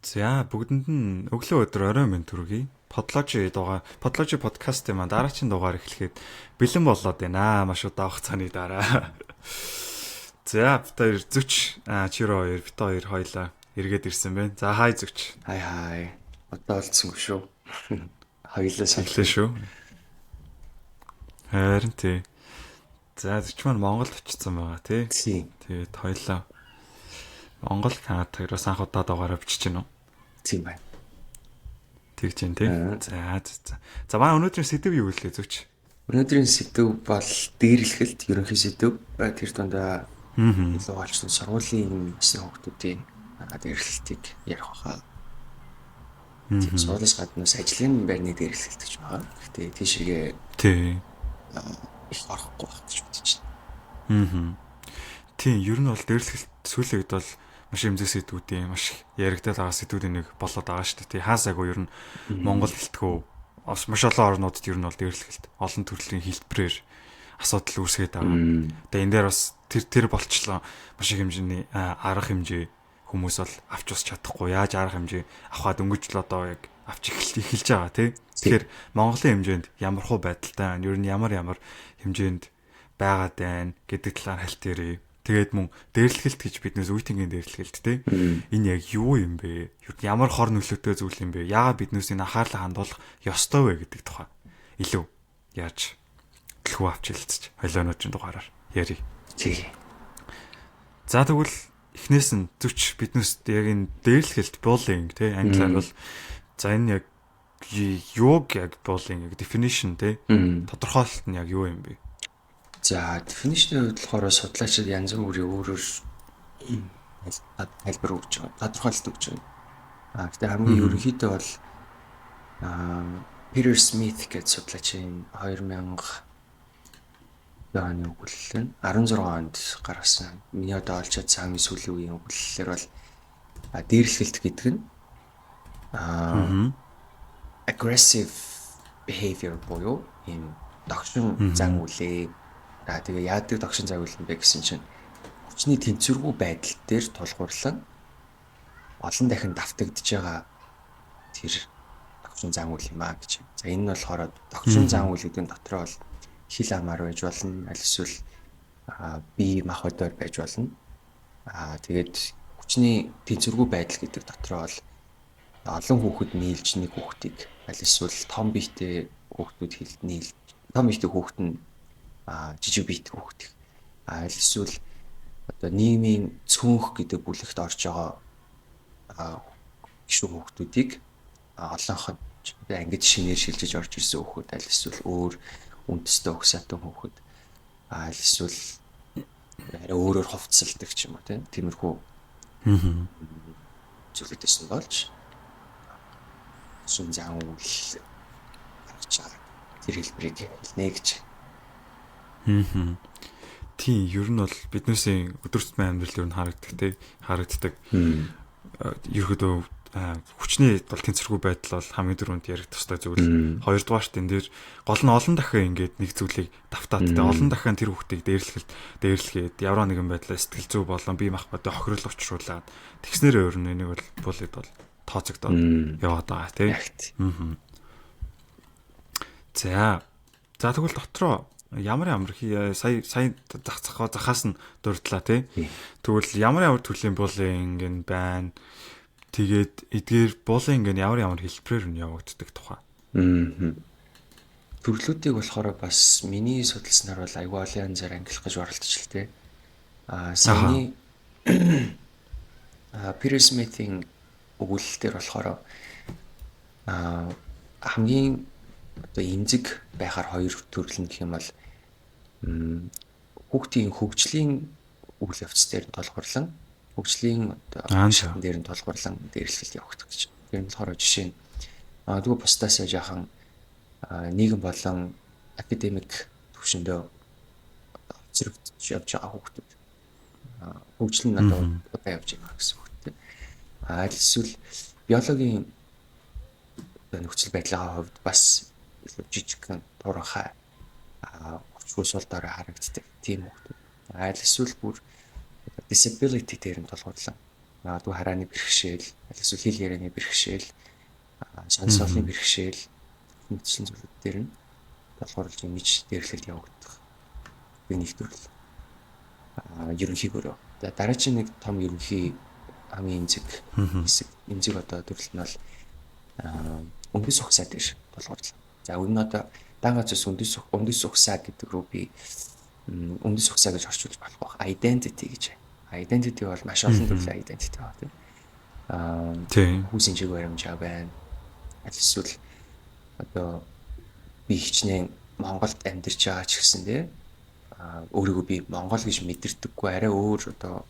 За, бүгдэнд нь өглөө, өдөр, орой мэнд хүргэе. Подложи дугаар, Подложи подкастын маань дараагийн дугаар эхлэхэд бэлэн болоод байна. Маш удаан хугацааны дараа. За, бид хоёр, Зүч, Чиро хоёр, бид хоёр хоёлаа эргээд ирсэн байна. За, хай, Зүч. Хай хай. Одоо олдсонгүй шүү. Хоёлаа Эхлээ шүү. Харин тий. За, Зүч маань Монголд очсон байгаа, тий. Тийм. Тэгээд хоёлаа Монгол, Канада хоёроос анх удаа дугаараа бичиж гинөө. Тийм байна. Тэгж юм, тий. За за. За, манай өнөөдрийн сэдэв юу вэ, Зүч? Өнөөдрийн сэдэв бол дээрлэхэлт, ерөнхий сэдэв. Тэр дундаа илүү голчсон сургуулийн насны хүүхдүүдийн дээрлэхэлтийг ярих байхаа. Тийм, сургуулиас гадна ажлын байрны дээрлэхэлт гэж байгаа. Гэхдээ тийшээгээ их орохгүй байх гэж бодож байна. Тийм, ер нь бол дээрлэхэлт сүүлийн үед бол маш эмзэг сэдвүүдийн, маш их яригдаад байгаа сэдвүүдийн нэг болоод байгаа шүү дээ. Хаасаагүй ер нь Монгол гэлтгүү бас маш олон орнуудад ер нь бол дээрлэхэлт олон төрлийн хэлбэрээр асуудал үүсгээд байгаа. Тэгээ энэ дээр бас тэр тэр болчлоо маш их хэмжээний арга хэмжээ хүмүүс бол авч ус чадахгүй, яаж арга хэмжээ авахад дөнгөж л одоо яг авч эхэлж байгаа, тий. Тэгэхээр Монголын хэмжээнд ямар хуу байдалтай байна? Ер нь ямар ямар хэмжээнд байгаад байна гэдэг талаар хальт ярив. Тэгээд мөн дээрлэхэлт гэж биднээс үеийнгийн дээрлэхэлт, тий. Энэ яг юу юм бэ? Ямар хор нөлөөтэй зүйл юм бэ? Яагаад биднээс энэ анхаарлаа хандуулах ёстой вэ гэдэг тухай илүү яаж төлхөө авч хэлцэж хоёлоо өнөөдрийн дугаараар ярив. Тий. За, тэгвэл эхнээс нь, Зүч, биднээс яг энэ дээрлэхэлт, bullying, тий, англиар бол, за, энэ яг юуг яг bullying яг definition, тий, тодорхойлолт нь яг юу юм бэ? За, definition-ийн хувьд болохоор судлаачид янз бүрийн өөрөөр тайлбар өгч байгаа. Тодорхойлолт өгч байгаа. Гэхдээ хамгийн ерөнхийдөө бол Peter Smith гэж судлаачийн 2000 оны өгүүлэл нь 16 онд гаргасан. Миний одоо олж чадсан хамгийн сүүлийн үеийн өгүүлэлээр бол дээрлэхэлт гэдэг нь aggressive behavior буюу ийм догшин зан үйлээ. За, тэгээ яадаг догшин зан үйл юм бэ гэсэн чинь хүчний тэнцвэргүй байдал дээр тулгуурлан олон дахин давтагдж байгаа тэр догшин зан үйл юм а гэж. За, энэ нь болохоор догшин зан үйл гэдэг нь дотроо бол хил амаар байж болно, аль эсвэл бие махбодоор байж болно. Тэгээд хүчний тэнцвэргүй байдал гэдэг дотроо бол олон хүүхэд нийлж нэг хүүхдийг, аль эсвэл том биетэй хүүхдүүд хилд нийлж, том биетэй хүүхэд нь жижиг биетэй хүүхдийг, аль эсвэл одоо нийгмийн цөөнх гэдэг бүлэгт орж байгаа гишүүн хүүхдүүдийг олонход ангид шинээр шилжиж орж ирсэн хүүхэд, аль эсвэл өөр үндэстэй угсаатан хүүхэд, аль эсвэл арай өөрөөр хувцалдаг ч юм уу, тийм, тиймэрхүү зүйлүүдээс нь болж шин зан үйл гаргаж байгаа тэр хэлбэрийг хэлнэ гэж. Тийм, ер нь бол биднээсийн өдөр тутмын амьдрал ер нь харагддаг, те, харагддаг. Ерөөдөө хүчний бол тэнцвэргүй байдал бол хамгийн түрүүнд яригдах ёстой зүйл. Хоёрдугаарт энэ дээр гол нь олон дахин ингээд нэг зүйлийг давтаад, те, олон дахин тэр хүүхдийг дээрлэхэлт дээрлэхэд ямар нэгэн байдлаар сэтгэл зүй болон бие махбодын хохирол учруулад тэгснээрээ өөр нь энийг бол bully бол тооцогдоод яваад байгаа, тий. За. За, тэгвэл дотроо ямар ямар сая сая зах зах захаас нь дурдлаа, тий. Тэгвэл ямар ямар төрлийн bullying нь байна? Тэгээд эдгээр bullying нь ямар ямар хэлбэрээр нь явагддаг тухай. Төрлүүдийг болохоор бас миний судалснаар бол айгүй олон янзаар ангилах гэж оролдож л тээ. Саяны Peter Smith-ийн өгүүлэлтээр болохоор хамгийн одоо эмзэг байхаар хоёр төрөл нь гэх юм бол хүүхдийн хөгжлийн үйл явц дээр нь тулгуурлан, хөгжлийн одоо шатн дээр нь тулгуурлан дээрлэлт явагдах гэж. Тэр нь болохоор жишээ нь магадгүй бусдаасаа жаахан нийгэм болон академик түвшиндөө хоцрогдож явж байгаа хүүхдүүд, хөгжил нь одоо удаа явж байгаа гэсэн үг тийм. Аль эсвэл биологийн нөхцөл байдлын хувьд бас илүү жижигхэн, туранхай, хүчгүй, сул дорой харагддаг тийм хүүхдүүд. Аль эсвэл бүр disability дээр нь тулгуурлан Магадгүй харааны бэрхшээл, аль эсвэл хэл ярианы бэрхшээл, сонсоолын бэрхшээл мэтчилэн зүйлүүд дээр нь тулгуурлаж ингэж дээрлэлт явагдах. Би нэг төрөл. Ерөнхий өрөө. За, дараагийн нэг том ерөнхий хамгийн эмзэг хэсэг, эмзэг одоо төрөлт нь бол үндэс угсаа дээр тулгуурлаа. За, энэ нь одоо дан ганц ус үндэс угсаа гэдэг рүү би үндэс угсаа гэж орчуулж болох байх. Identity гэж. Identity бол маш олон төрлийн identity байна, тийм. Хүүсийн чиг баримжаа байна. Аль эсвэл одоо би хичнээн Монголд амьдарч байгаа ч гэсэн, тийм, өөрийгөө би Монгол гэж мэдэрдэггүй, арай өөр одоо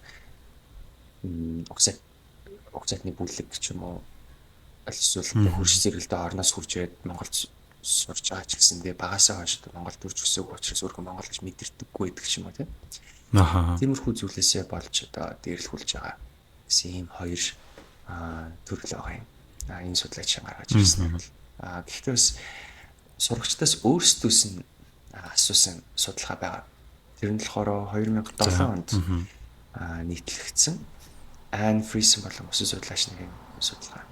угсаатны бүлэг ч юм уу, аль эсвэл хөрш зэрэгэлдээ орноос хурж ирээд Монголд сурж байгаа ч гэсэн дээ, багасаа хойш Монгол төрж өсөөгүй учраас өөрийгөө Монгол гэж мэдэрдэггүй байдаг ч юм уу, тийм. Тиймэрхүү зүйлээсээ болж одоо дээрлэхүүлж байгаа гэсэн ийм хоёр төрөл байгаа юм. Энэ судлаач гаргаж ирсэн бол. Гэхдээ бас сурагчдаас өөрсдөөс нь асуусан судалгаа байгаа. Тэр нь болохоор 2007 онд нийтлэгдсэн Anne Friesen болон бусад судлаач нарын судалгаа.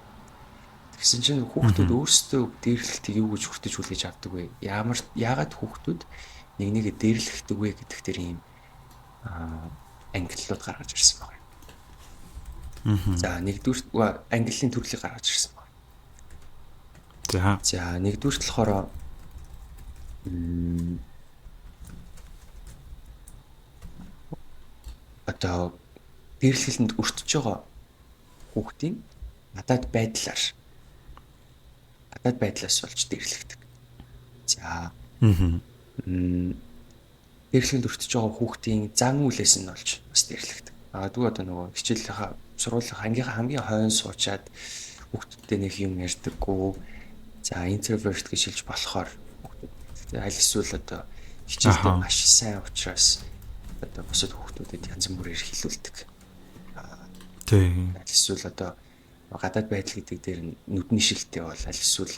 Тэгсэн чинь хүүхдүүд өөрсдөө дээрлэхтийг юу гэж хүртэж хүлээж авдаг вэ? Ямар яагаад хүүхдүүд нэг нэгэ дээрлэхдэг вэ гэдэг тэр ийм ангиллууд гаргаж ирсэн байна. За, нэгдүгээр ангиллын төрлийг гаргаж ирсэн байна. За, нэгдүгээрт болохоор одоо дээрлэхлэнд өртөж байгаа хүүхдийн надад байдлаас болж дээрлэхдэг. За. Дээрлэхэнд өртөж байгаа хүүхдийн зан үйлээс нь болж бас дээрлэхдэг. Магадгүй одоо нөгөө хичээлийнхаа сургуулийн ангийнхаа хамгийн хойно суучаад хүүхдүүдтэй нэг юм ярьдаггүй. За, introvert гэж хэлж болохоор хүүхдүүд. Аль эсвэл одоо хичээлдээ маш сайн учраас одоо бусад хүүхдүүдэд янз бүрээр хилүүлдэг. Аль эсвэл одоо гадаад байдал гэдэг дээр нүдний шилтэй бол, аль эсвэл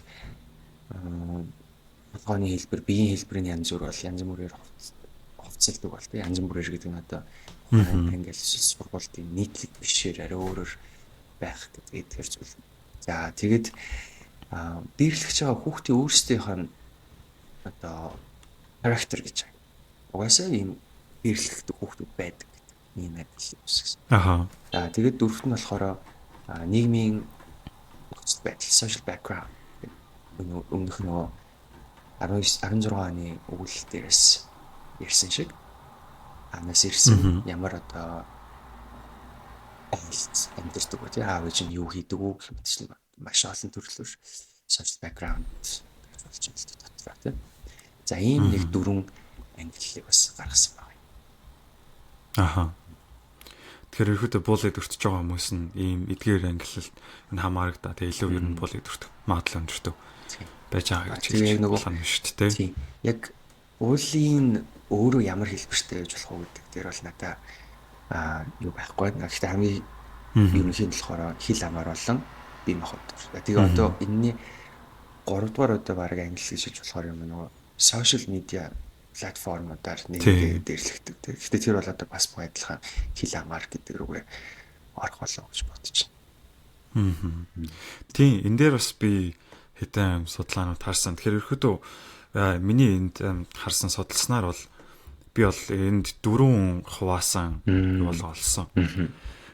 толгойн хэлбэр, биеийн хэлбэрийн янз бүр бол янз бүрээр хувцалдаг бол, тийм, янз бүрээр гэдэг нь одоо ингээл сургуулийн нийтлэг бишээр арай өөрөөр байх гэдэг эдгээр зүйл. За, тэгээд дээрлэж байгаа хүүхдийн өөрсдийнх нь одоо характер гэж байна. Угаасаа ийм дээрлэхдэг хүүхдүүд байдаг гэдэг ийм ажил үүсгэсэн. За, тэгээд дөрөвт нь болохоор нийгмийн нөхцөл байдал, social background. Өмнөх нөгөө 19 16 оны өгүүлэлт дээрээс ярьсан шиг анаас ирсэн, ямар одоо амьдардаг вэ, тий, аав ээж нь юу хийдэг үү гэх мэтчлэн маш олон төрлөөр social background гэж болж байна л да дотроо, тий. За, ийм нэг дөрвөн ангиллыг бас гаргасан байна. Тэгэхээр ерөөдөө bully-д өртөж байгаа хүмүүс нь ийм эдгээр ангиллалд энэ хамаарагдаа тэгээ илүү ер нь bully-д өртөх магадлал өндөртэй байж байгаа гэж хэлж нөгөө юм шүү дээ. Тийм. Яг bully-ийн өөрөө ямар хэлбэртэй байж болох уу гэдэг дээр бол надаа юу байхгүй. Гэхдээ хамгийн ерөнхий нь болохоор хэл амар болон бие махбод. Тэгээ одоо энэний 3 дугаар одоо баг англи гэж хэлж болохоор юм нөгөө social media платформудаар нэг дээрлэгдэг. Гэхдээ тэр бол одоо бас бүх адилхан хэл амар гэдэг рүүгээ орох болов гэж бодож байна. Тийм, энэ дээр бас би хэдэн судалгаанууд харсан. Тэгэхээр ерөөхдөө миний энд харсан судалснаар бол би бол энд дөрвөн хуваасан бол олсон.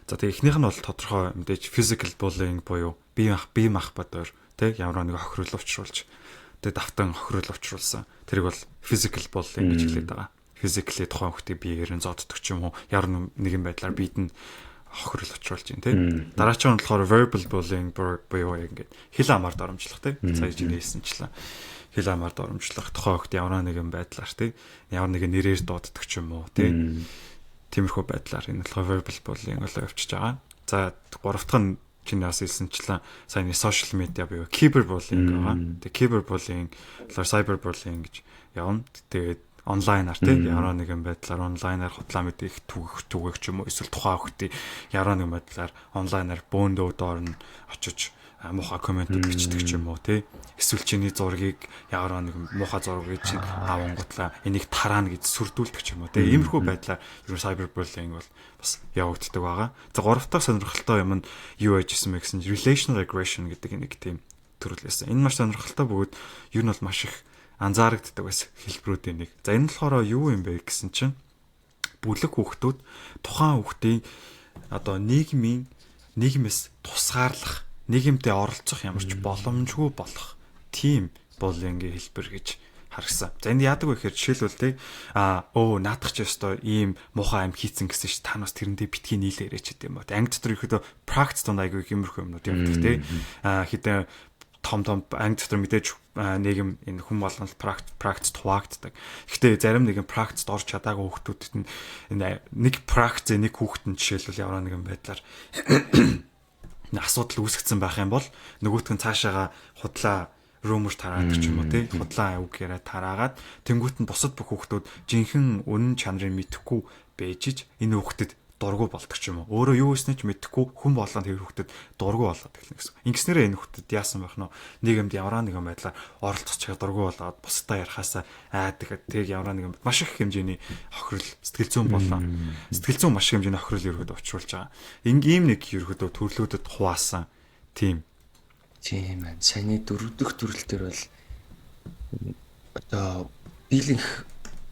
За, тэгээ эхнийх нь бол тодорхой мэдээж physical bullying буюу бие махбодоор, тэг ямар нэг хохирол учруулж, тэг давтан хохирол учруулсан. Тэрийг бол physical bullying гэж хэлээд байгаа. Physically тухайн хүүхдийг биеэр нь зоддог ч юм уу, ямар нэгэн байдлаар биед нь хохирол учруулж байна, тийм. Дараачих нь болохоор verbal bullying буюу яг ингээд хэл амаар доромжлох, тийм. Сая чиний хэлсэнчлэн хэл амаар доромжлох, тухайн хүүхд ямар нэгэн байдлаар, тийм, ямар нэгэн нэрээр дууддаг ч юм уу, тийм. Тиймэрхүү байдлаар энэ болохоор verbal bullying болоо явчихж байгаа. За, гурав дахь нь чиний бас хэлсэнчлэн саяны social media буюу cyber bullying байгаа. Тэгээ cyber bullying болохоор cyber bullying гэж явна. Тэгээд онлайнаар, тийм, ямар нэгэн байдлаар онлайнаар худлаа мэдээ их түгэх түгэх ч юм уу, эсвэл тухайн хүүхдийг ямар нэгэн байдлаар онлайнаар бөөндөө доор нь очиж Муухай комментууд бичдэг ч юм уу, тий. Эсвэл чиний зургийг, ямар нэг муухай зургийг чинь авангуутлаа энийг тараана гэж сүрдүүлдэг ч юм уу, тий. Иймэрхүү байдлаар ер нь cyber bullying бол бас явагддаг байгаа. За, гурав дахь сонирхолтой юм нь юу байж исэн бэ гэсэн чинь relational aggression гэдэг нэг тийм төрөл байсан. Энэ маш сонирхолтой бөгөөд ер нь бол маш их анзаарагддаг байсан хэлбэрүүдийн нэг. За, энэ болохоор юу юм бэ гэсэн чинь бүлэг хүүхдүүд тухайн хүүхдийн одоо нийгмээс тусгаарлах, нийгэмдээ оролцох ямар ч боломжгүй болох тийм bullying-ийн хэлбэр гэж харагсан. За, энд яадаг вэ гэхээр жишээлбэл, те, а өө наадах ч ёстой ийм муухай ам хийцэн гэсэн чи та нас тэрэндээ битгий нийлээрэй ч гэдэм юм. Анги дотор ихэд практик донд айгүй иймэрхүү юмнууд явдаг, те. Хэдэн том том анги дотор мэдээж нийгэм энэ хүн болгон практик хуваагддаг. Гэхдээ зарим нэгэн практикт орж чадаагүй хүүхдүүдэд нь энэ нэг практик нэг хүүхэд нь жишээлбэл ямар нэгэн байдлаар асуудал үүсгэсэн байх юм бол нөгөөх нь цаашаага худлаа rumor тараадаг ч юм уу, тий, худлаа үг яриа тараагаад, тэнгуут нь бусад бүх хүүхдүүд жинхэнэ үнэн чанарыг мэдэхгүй бэжиж энэ хүүхдэд дургу болдог ч юм уу. Өөрөө юу хийснээ ч мэдэхгүй хүн болгон тэр хүүхдэд дургу болоод эхэлнэ гэсэн. Ингэснээрээ энэ хүүхдэд яасан байх нь нийгэмд ямар нэгэн байдлаар оролцох чиг дургу болоод бусдаа ярихаасаа айдаг. Тэг ямар нэгэн маш их хэмжээний хохирол, сэтгэл зүйн болон сэтгэл зүйн маш их хэмжээний хохирол ерөөдөө учруулж байгаа. Ингийн нэг ерөөдөө төрлүүдэд хуваасан тийм. Тийм байна. Саяны дөрөв дэх төрөл төр бол одоо дийлэнх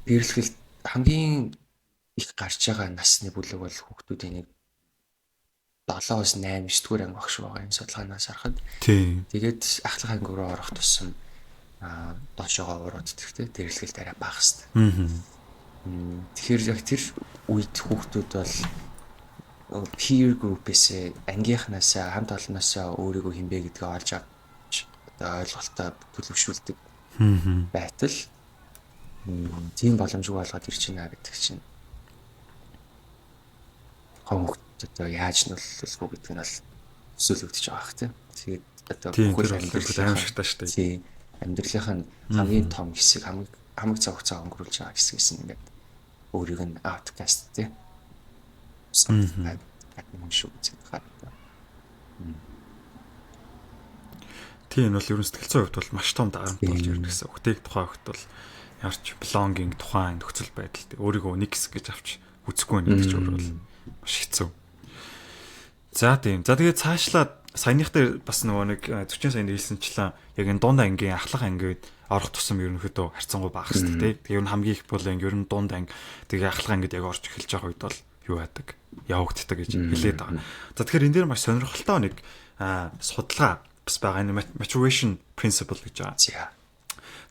дээрлэхэл хамгийн их гарч байгаа насны бүлэг бол хүүхдүүдийн нэг 7-оос 8, 9 дугаар анги багш байгаа юм судалгаанаас харахад. Тэгээд ахлах анги руу орох тусам доошоогоо урууддаг, те, дээрлэхэлт арай бага хэвээр. Тэгэхээр яг тэр үед хүүхдүүд бол peer group-ээс, ангийнхнаасаа, хамт олноосоо өөрийгөө хинбэ гэдгээ олж авч одоо ойлголтоо төлөвшүүлдэг байтал тийм боломжгүй болгоод ирж байна гэдэг чинь гом хүүхд одоо яаж нөлөөлөх үү гэдэг нь бол төсөөлөгдөж байгаа хэ, тийм. Тэгээд одоо бүхэл амьдрал аимшигтай шүү дээ. Тийм. Амьдралынх нь хамгийн том хэсэг, хамаг хамаг цаг хугацаа өнгөрүүлж байгаа хэсгээс нь ингээд өөрийг нь outcast, тийм. Гадны хүн шүү гэж харагдаа. Тийм, энэ бол ерөн сэтгэл зүйн хувьд бол маш том дарамт болж ирнэ гэсэн үг. Тэг тухайн хувьд бол ямар ч belonging, тухайн нөхцөл байдал өөрийгөө нэг хэсэг гэж авч үзэхгүй байна гэдэг чинь өөрөө бол маш хэцүү. За, тийм. За, тэгээд цаашлаад саяных дээр бас нөгөө нэг зөчийн саянд хэлсэнчлэн яг энэ дунд ангийн, ахлах ангид орох тусам ерөнхийдөө харьцангуй бага хэвчээ, тий. Тэгээ ер нь хамгийн их бол анги ер нь дунд анги, тэгээ ахлах ангид яг орж эхэлж байгаа үед бол юу яадаг, явагддаг гэж хэлээд байгаа. За, тэгэхээр энэ дээр маш сонирхолтой нэг судалгаа бас байгаа. Энэ maturation principle гэж байгаа.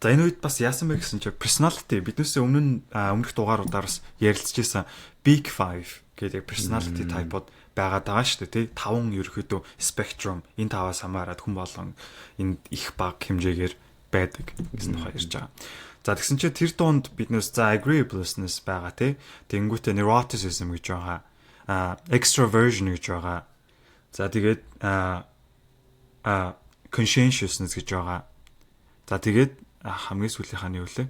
За, энэ үед бас яасан бэ гэсэн чинь personality биднээс өмнө нь өмнөх дугааруудаар бас ярилцж байсан Big 5 гэдэг personality type-ууд байгаад байгаа шүү дээ, тий. Таван ерөөхдөө spectrum, энэ таваас хамаарат хүн болгон энд их бага хэмжээгээр байдаг гэсэн тухай ярьж байгаа. За, тэгсэн чинь тэр дунд биднээс за agreeableness байгаа, тий. Тэнгүүтээ neuroticism гэж байгаа. Extroversion гэж байгаа. За, тэгээд а а conscientiousness гэж байгаа. За, тэгээд хамгийн сүүлийнхаа нь юу лээ?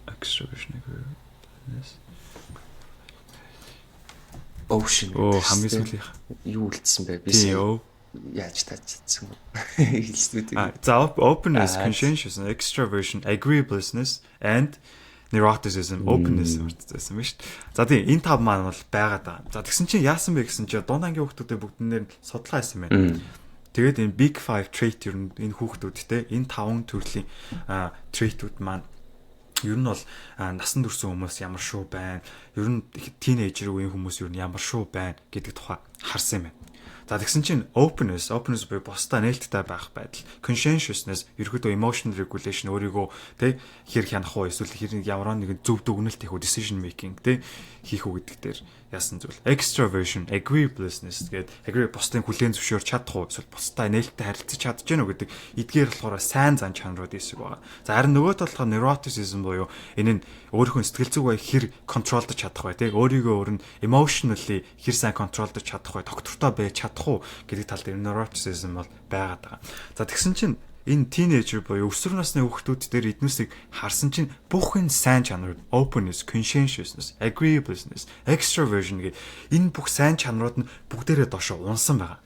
Extroversion, agreeableness. Ocean. Оо, хамгийн сүүлийнх. Юу үлдсэн бэ? Би яаж таачсан хэлсдүүд. За, openness, conscientiousness, extroversion, agreeableness and neuroticism, openness мартсан байна шүү дээ. За, тийм, энэ тав маань бол байгаад байгаа. За, тэгсэн чинь яасан бэ гэсэн чинь дунд ангийн хүүхдүүдэд бүгднээр судалгаа хийсэн байна. Тэгээд энэ Big 5 trait, ер нь энэ хүүхдүүд те, энэ таван төрлийн trait-үүд маань ер нь бол насан турш хүмүүс ямар шүү байна. Ер нь teenager үеийн хүмүүс ер нь ямар шүү байна гэдэг тухай харсан юм байна. За, тэгсэн чинь openness, openness буюу бусдаа нээлттэй байх байдал, conscientiousness, ерөөдөө emotional regulation, өөрийгөө тэ хэр хянах уу, эсвэл хэр ямар нэгэн зөв дүгнэлт хийх үү, decision making тэ хийх үү гэдэг дээр яасан зүйл. Extroversion, agreeableness гэдэг, agree, бусдын хүлээн зөвшөөрч чадах уу, эсвэл бусдаа нээлттэй харилцаж чадж гэнэ үү гэдэг эдгээр болохоор сайн зан чанарууд хэсэг байгаа. За, харин нөгөө талдаа neuroticism буюу энэ нь өөрийнхөө сэтгэл зүйн бай хэр control-дож чадах бай, тэ өөрийгөө өөр нь emotionally хэр сайн control-дож чадах бай, доктортой байж чадах уу гэдэг тал дээр neuroticism бол байгаад байгаа. За, тэгсэн чинь энэ teenager буюу өсвөр насны хүүхдүүд дээр эднүсийг харсан чинь бүх энэ сайн чанарууд, openness, conscientiousness, agreeableness, extroversion гэх энэ бүх сайн чанарууд нь бүгдээрээ доошо унсан байгаа.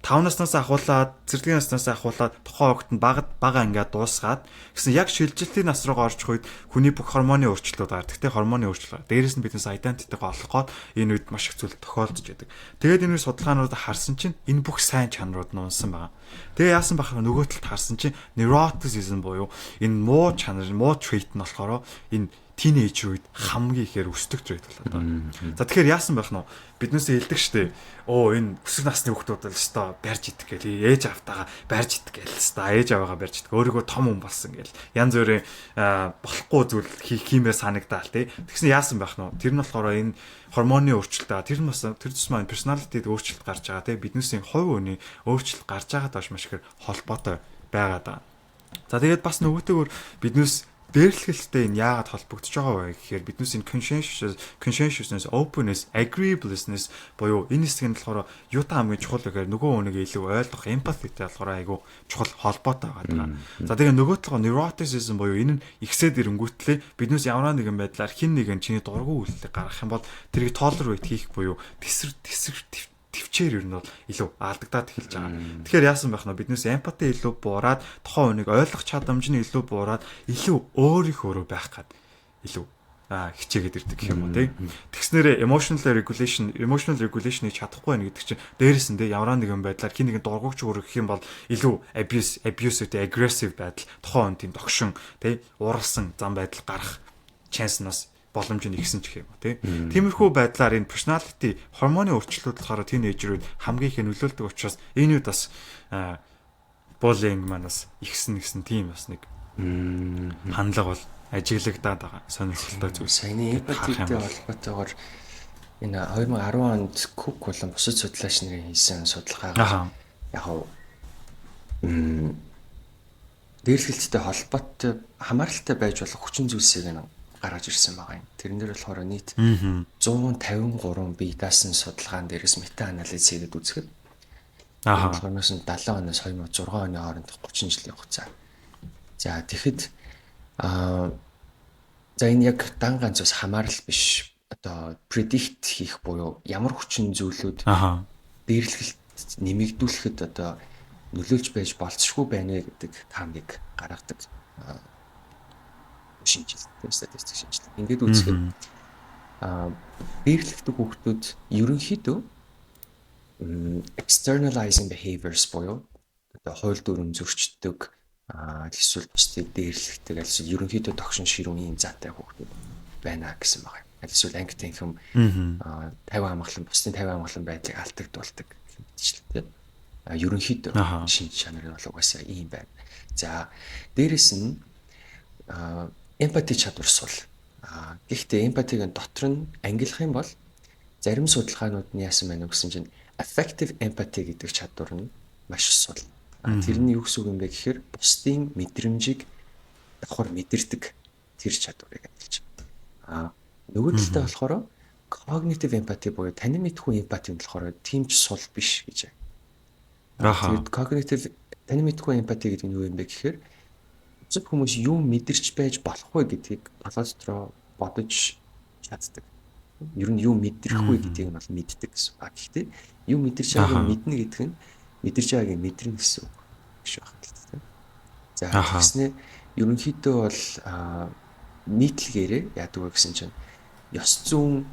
5 наснаас ахуулаад, цэцэрлэгийн наснаас ахуулаад тухайн хүүхэд нь бага бага ингээд дуусгаад гэсэн яг шилжилтийн нас руу орчих үед хүний бүх гормоны өөрчлөлтүүд гардаг, те, гормоны өөрчлөлт. Дээрээс нь биднес identity-г олох гээд энэ үед маш их зүйл тохиолдож байдаг. Тэгээд энэ үе судалгаанууд харсан чинь энэ бүх сайн чанарууд нь унсан байгаа. Тэгээ яасан бах, нөгөө талд харсан чинь neuroticism буюу энэ муу чанар, муу trait нь болохоор энэ teenager үед хамгийн ихээр өсдөг trait болоод байгаа. За, тэгэхээр яасан байх нь, биднээсээ хэлдэг штэ. Оо, энэ өсвөр насны хүүхдүүд л өстой барьж идэх гээл, ээж автагаа барьж идэх гээл, өстой ээж аваагаа барьж идэх, өөрийгөө том хүн болсон гээл. Янз бүрийн болохгүй зүйл хийх хиймээр санагдаал тий. Тэгсэн яасан байх нь, тэр нь болохоор энэ гормоны өөрчлөлт байгаа. Тэр нь бас тэр тусмаа personality-д өөрчлөлт гарч байгаа тий. Биднээсийн хувь хүний өөрчлөлт гарч байгаад маш маш ихээр холбоотой байгаад байгаа. За, тэгээд бас нөгөөтэйгөр биднээс дээрлэхэлтэй энэ яагаад холбогдож байгаа вэ гэхээр биднээс энэ conscientiousness, openness, agreeableness буюу энэ хэсэг нь болохоор юутай хамгийн чухал вэ гэхээр нөгөө хүнийг илүү ойлгох empathy-тэй болохоор айгүй чухал холбоотой байгаа. За, тэгээ нөгөө талаа neuroticism буюу энэ нь ихсээд ирэнгүүтлээ биднээс ямар нэгэн байдлаар хэн нэгэн чиний дургүй үйлдэлийг гаргах юм бол тэрийг tolerate хийх буюу тэсвэр тэсвэр төвчээр ер нь бол илүү алдагдаад эхэлж байгаа. Тэгэхээр яасан байх нь, биднээс empathy илүү буураад, тухайн хүнийг ойлгох чадамж нь илүү буураад, илүү өөрийнхөө өөрөө байх гад илүү хичээгээд ирдэг гэх юм уу, тий. Тэгснээрээ emotional regulation-ыг чадахгүй байна гэдэг чинь дээрэс нь, тий, ямар нэгэн байдлаар хэн нэгэн дургүйч хүргэх юм бол илүү abusive, тий, aggressive байдал, тухайн хүн тийм догшин, тий, уралсан зам байдал гарах chance нь бас боломж нь ихсэн ч гэх юм уу, тий. Тиймэрхүү байдлаар энэ personality гормоны өөрчлөлт болохоор teenager үүд хамгийн их нөлөөлдөг учраас энэ үед бас bullying маань бас ихсэн гэсэн тийм бас нэг хандлага бол ажиглагдаад байгаа сонирхолтой зүйл. Саяны empathy тэй холбоотойгоор энэ 2010 онд Cook болон бусад судлаач нарын хийсэн судалгаагаар яг дээрлэхэлттэй холбоотой, хамааралтай байж болох хүчин зүйлсийг нь гаргаж ирсэн байгаа юм. Тэрэн дээр болохоор нийт 153 бие даасан судалгаан дээрээс мета анализ хийгээд үзэхэд 1970 оноос 2006 оны хоорондох 30 жилийн хугацаа. За, тэгэхэд за, энэ яг дан ганц бас хамаарал биш. Одоо predict хийх буюу ямар хүчин зүйлүүд дээрлэхэлт нэмэгдүүлэхэд одоо нөлөөлж байж болцшгүй байна вэ гэдэг таамгийг гаргадаг шинжилгээ, статистик шинжилгээ. Ингээд үзэхэд дээрлэхдэг хүүхдүүд ерөнхийдөө externalizing behaviors буюу одоо хууль дүрэм зөрчдөг, эсвэл бусдыг дээрлэхдэг, аль эсвэл ерөнхийдөө догшин ширүүн ийм заатай хүүхдүүд байна гэсэн байгаа юм. Аль эсвэл анги танхим, 50 амгалан, бусдын 50 амгалан байдлыг алдагдуулдаг гэх мэтчлээ. А ерөнхийдөө шинж чанар нь бол угаасаа ийм байна. За, дээрэс нь empathy чадвар сул. А гэхдээ empathy г дотор нь ангилах юм бол зарим судалгаанууд нь яасан байна вэ гэсэн чинь affective empathy гэдэг чадвар нь маш сул. Тэр нь юу гэсэн үг юм бэ гэхээр бусдын мэдрэмжийг давхар мэдэрдэг тэр чадварыг ангилж байна. А нөгөө талдаа болохоор cognitive empathy буюу танин мэдэхүй empathy нь болохоор тийм ч сул биш гэж байна. Тэгээд cognitive, танин мэдэхүй empathy гэдэг нь юу юм бэ гэхээр бусад хүмүүс юу мэдэрч байж болох вэ гэдгийг толгой дотроо бодож чаддаг. Ер нь юу мэдрэх вэ гэдгийг нь бол мэддэг гэсэн. А гэхдээ юу мэдэрч байгааг мэднэ гэдэг нь мэдэрч байгааг мэдэрнэ гэсэн үг биш байх л та. За, тэгснэ ерөнхийдөө бол нийтлэгээрээ яадаг вэ гэсэн чинь ёс зүйн